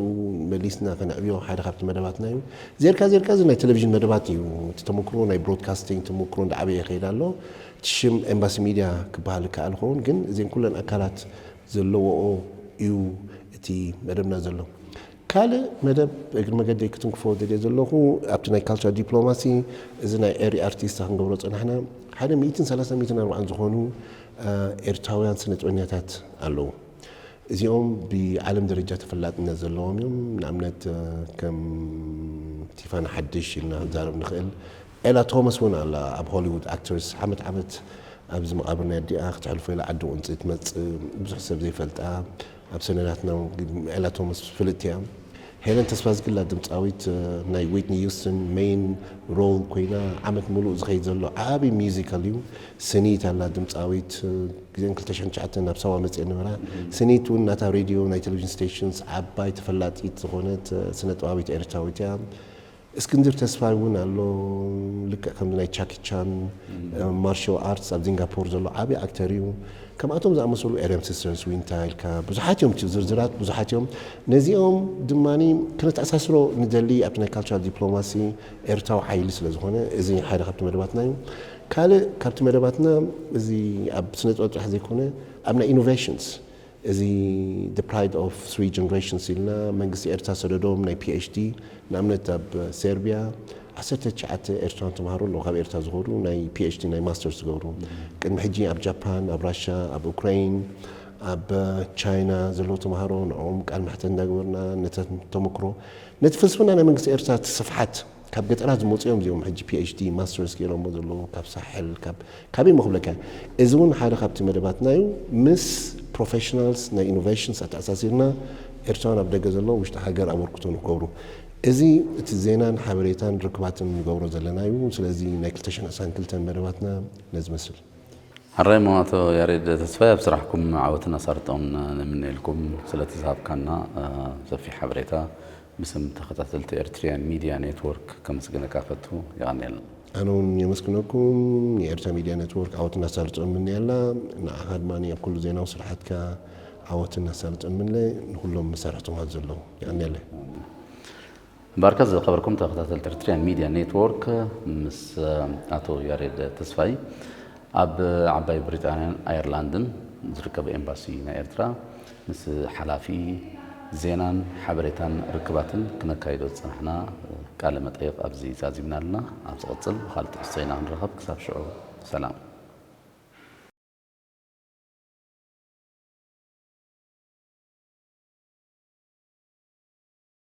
መሊስና ከነዕብዮ ሓደ ካብቲ መደባትና እዩ። ዜርካ ዜርካ እዚ ናይ ቴሌቪዥን መደባት እዩ። እቲ ተመክሮ ናይ ብሮድካስቲንግ ተመክሮ እንዳዓበየ ይኸይድ ኣሎ። እቲ ሽም ኤምባሲ ሚድያ ክበሃል ይከኣል ይኸውን ግን እዚን ኩለን ኣካላት ዘለዎኦ እዩ እቲ መደብና ዘሎ። ካልእ መደብ እግሪ መገደይ ክትንክፎ ደልየ ዘለኹ ኣብቲ ናይ ካልቸር ዲፕሎማሲ እዚ ናይ ኤሪ ኣርቲስት ክንገብሮ ጸናሕና ሓደ ሚእትን ሰላሳ ሚእትን ኣርባዓን ዝኾኑ ኤርትራውያን ስነጥበኛታት ኣለዉ። እዚኦም ብዓለም ደረጃ ተፈላጥነት ዘለዎም እዮም። ንኣብነት ከም ቲፋኒ ሓድሽ ኢልና ክንዛረብ ንኽእል። ኤላ ቶማስ እውን ኣላ ኣብ ሆሊውድ ኣክተርስ ዓመት ዓመት ኣብዚ መቓብር ናይ ኣዲኣ ክተሕልፎ ኢላ ዓዲ ቁንፂ ትመፅእ ብዙሕ ሰብ ዘይፈልጣ ኣብ ሰነዳትና እውን ኤላ ቶማስ ፍልጥቲ እያ። ሄለን ተስፋዝግላ ድምፃዊት ናይ ዊትኒ ሂውስተን ሜን ሮል ኮይና ዓመት ሙሉእ ዝኸይድ ዘሎ ዓብዪ ሚውዚካል እዩ። ስኒት ኣላ ድምፃዊት ግዜን ክልተ ሽሕን ትሽዓተን ናብ ሳዋ መፅኤ ነበራ። ስኒት እውን ናታ ሬድዮ ናይ ቴሌቪዥን ስቴሽንስ ዓባይ ተፈላጢት ዝኾነት ስነ ጥባዊት ኤርትራዊት እያ። እስክንድር ተስፋይ እውን ኣሎ ልክዕ ከምዚ ናይ ቻኪ ቻን ማርሻል ኣርትስ ኣብ ሲንጋፖር ዘሎ ዓብዪ ኣክተር እዩ። ከምኣቶም ዝኣመሰሉ ኤርያም ሲስተርስ ዊንታ ኢልካ ብዙሓት እዮም እቲ ዝርዝራት ብዙሓት እዮም። ነዚኦም ድማ ክነተኣሳስሮ ንደሊ ኣብቲ ናይ ካልቸራል ዲፕሎማሲ ኤርትራዊ ሓይሊ ስለ ዝኾነ እዚ ሓደ ካብቲ መደባትና እዩ። ካልእ ካብቲ መደባትና እዚ ኣብ ስነ ጥበብ ጥራሕ ዘይኮነ ኣብ ናይ ኢኖቬሽንስ እዚ the pride of three generations ኢልና መንግስቲ ኤርትራ ሰደዶም ናይ ፒኤችዲ ንኣብነት ኣብ ሰርቢያ ዓሰርተ ትሽዓተ ኤርትራውያን ተምሃሮ ኣለዉ ካብ ኤርትራ ዝኸዱ ናይ ፒኤችዲ ናይ ማስተርስ ዝገብሩ ቅድሚ ሕጂ ኣብ ጃፓን ኣብ ራሻ ኣብ ኡክራይን ኣብ ቻይና ዘለዉ ተምሃሮ ንዕኦም ቃል ማሕተት እንዳገበርና ነቲ ተመክሮ ነቲ ፍልስፍና ናይ መንግስቲ ኤርትራ እቲ ስፍሓት ካብ ገጠራት ዝመፁ እዮም እዚኦም ሕጂ ፒኤችዲ ማስተርስ ገይሮሞ ዘለዉ ካብ ሳሕል ካብ ካበይ ሞ ክብለካ እዚ እውን ሓደ ካብቲ መደባትና እዩ ምስ ፕሮፌሽናልስ ናይ ኢኖቬሽንስ ኣተኣሳሲርና ኤርትራውያን ኣብ ደገ ዘለዉ ውሽጢ ሃገር ኣበርክቶ ንክገብሩ እዚ እቲ ዜናን ሓበሬታን ርክባትን ንገብሮ ዘለና እዩ ስለዚ ናይ ክልተ ሽሕን ዕስራን ክልተን መደባትና ነዚ መስል። ሕራይ እሞ ኣቶ ያሬድ ተስፋይ ኣብ ስራሕኩም ዓወትን ኣሳልጦን ንምነየልኩም ስለቲ ዝሃብካና ሰፊሕ ሓበሬታ ብስም ተኸታተልቲ ኤርትሪያን ሚድያ ኔትወርክ ከመስግነካ ፈቱ። የቐንየልና። ኣነ እውን የመስግነኩም። ንኤርትራ ሚድያ ኔትወርክ ዓወትን ኣሳልጦን እምነየላ። ንዓኻ ድማ ኣብ ኩሉ ዜናዊ ስራሓትካ ዓወትን ኣሳልጦን እምነ ንኩሎም መሳርሕቲ ምሃብ ዘለዉ። የቐንየለይ። ባርከ ዝኸበርኩም ተኸታተልቲ ኤርትሪያን ሚድያ ኔትወርክ ምስ ኣቶ ያሬድ ተስፋይ ኣብ ዓባይ ብሪጣንያን ኣየርላንድን ዝርከብ ኤምባሲ ናይ ኤርትራ ምስ ሓላፊ ዜናን ሓበሬታን ርክባትን ክነካይዶ ዝጸናሕና ቃለ መጠይቕ ኣብዚ ዛዚምና ኣለና። ኣብ ዝቕጽል ብኻልእ ትሕዝቶ ኢና ክንራኸብ። ክሳብ ሽዑ ሰላም።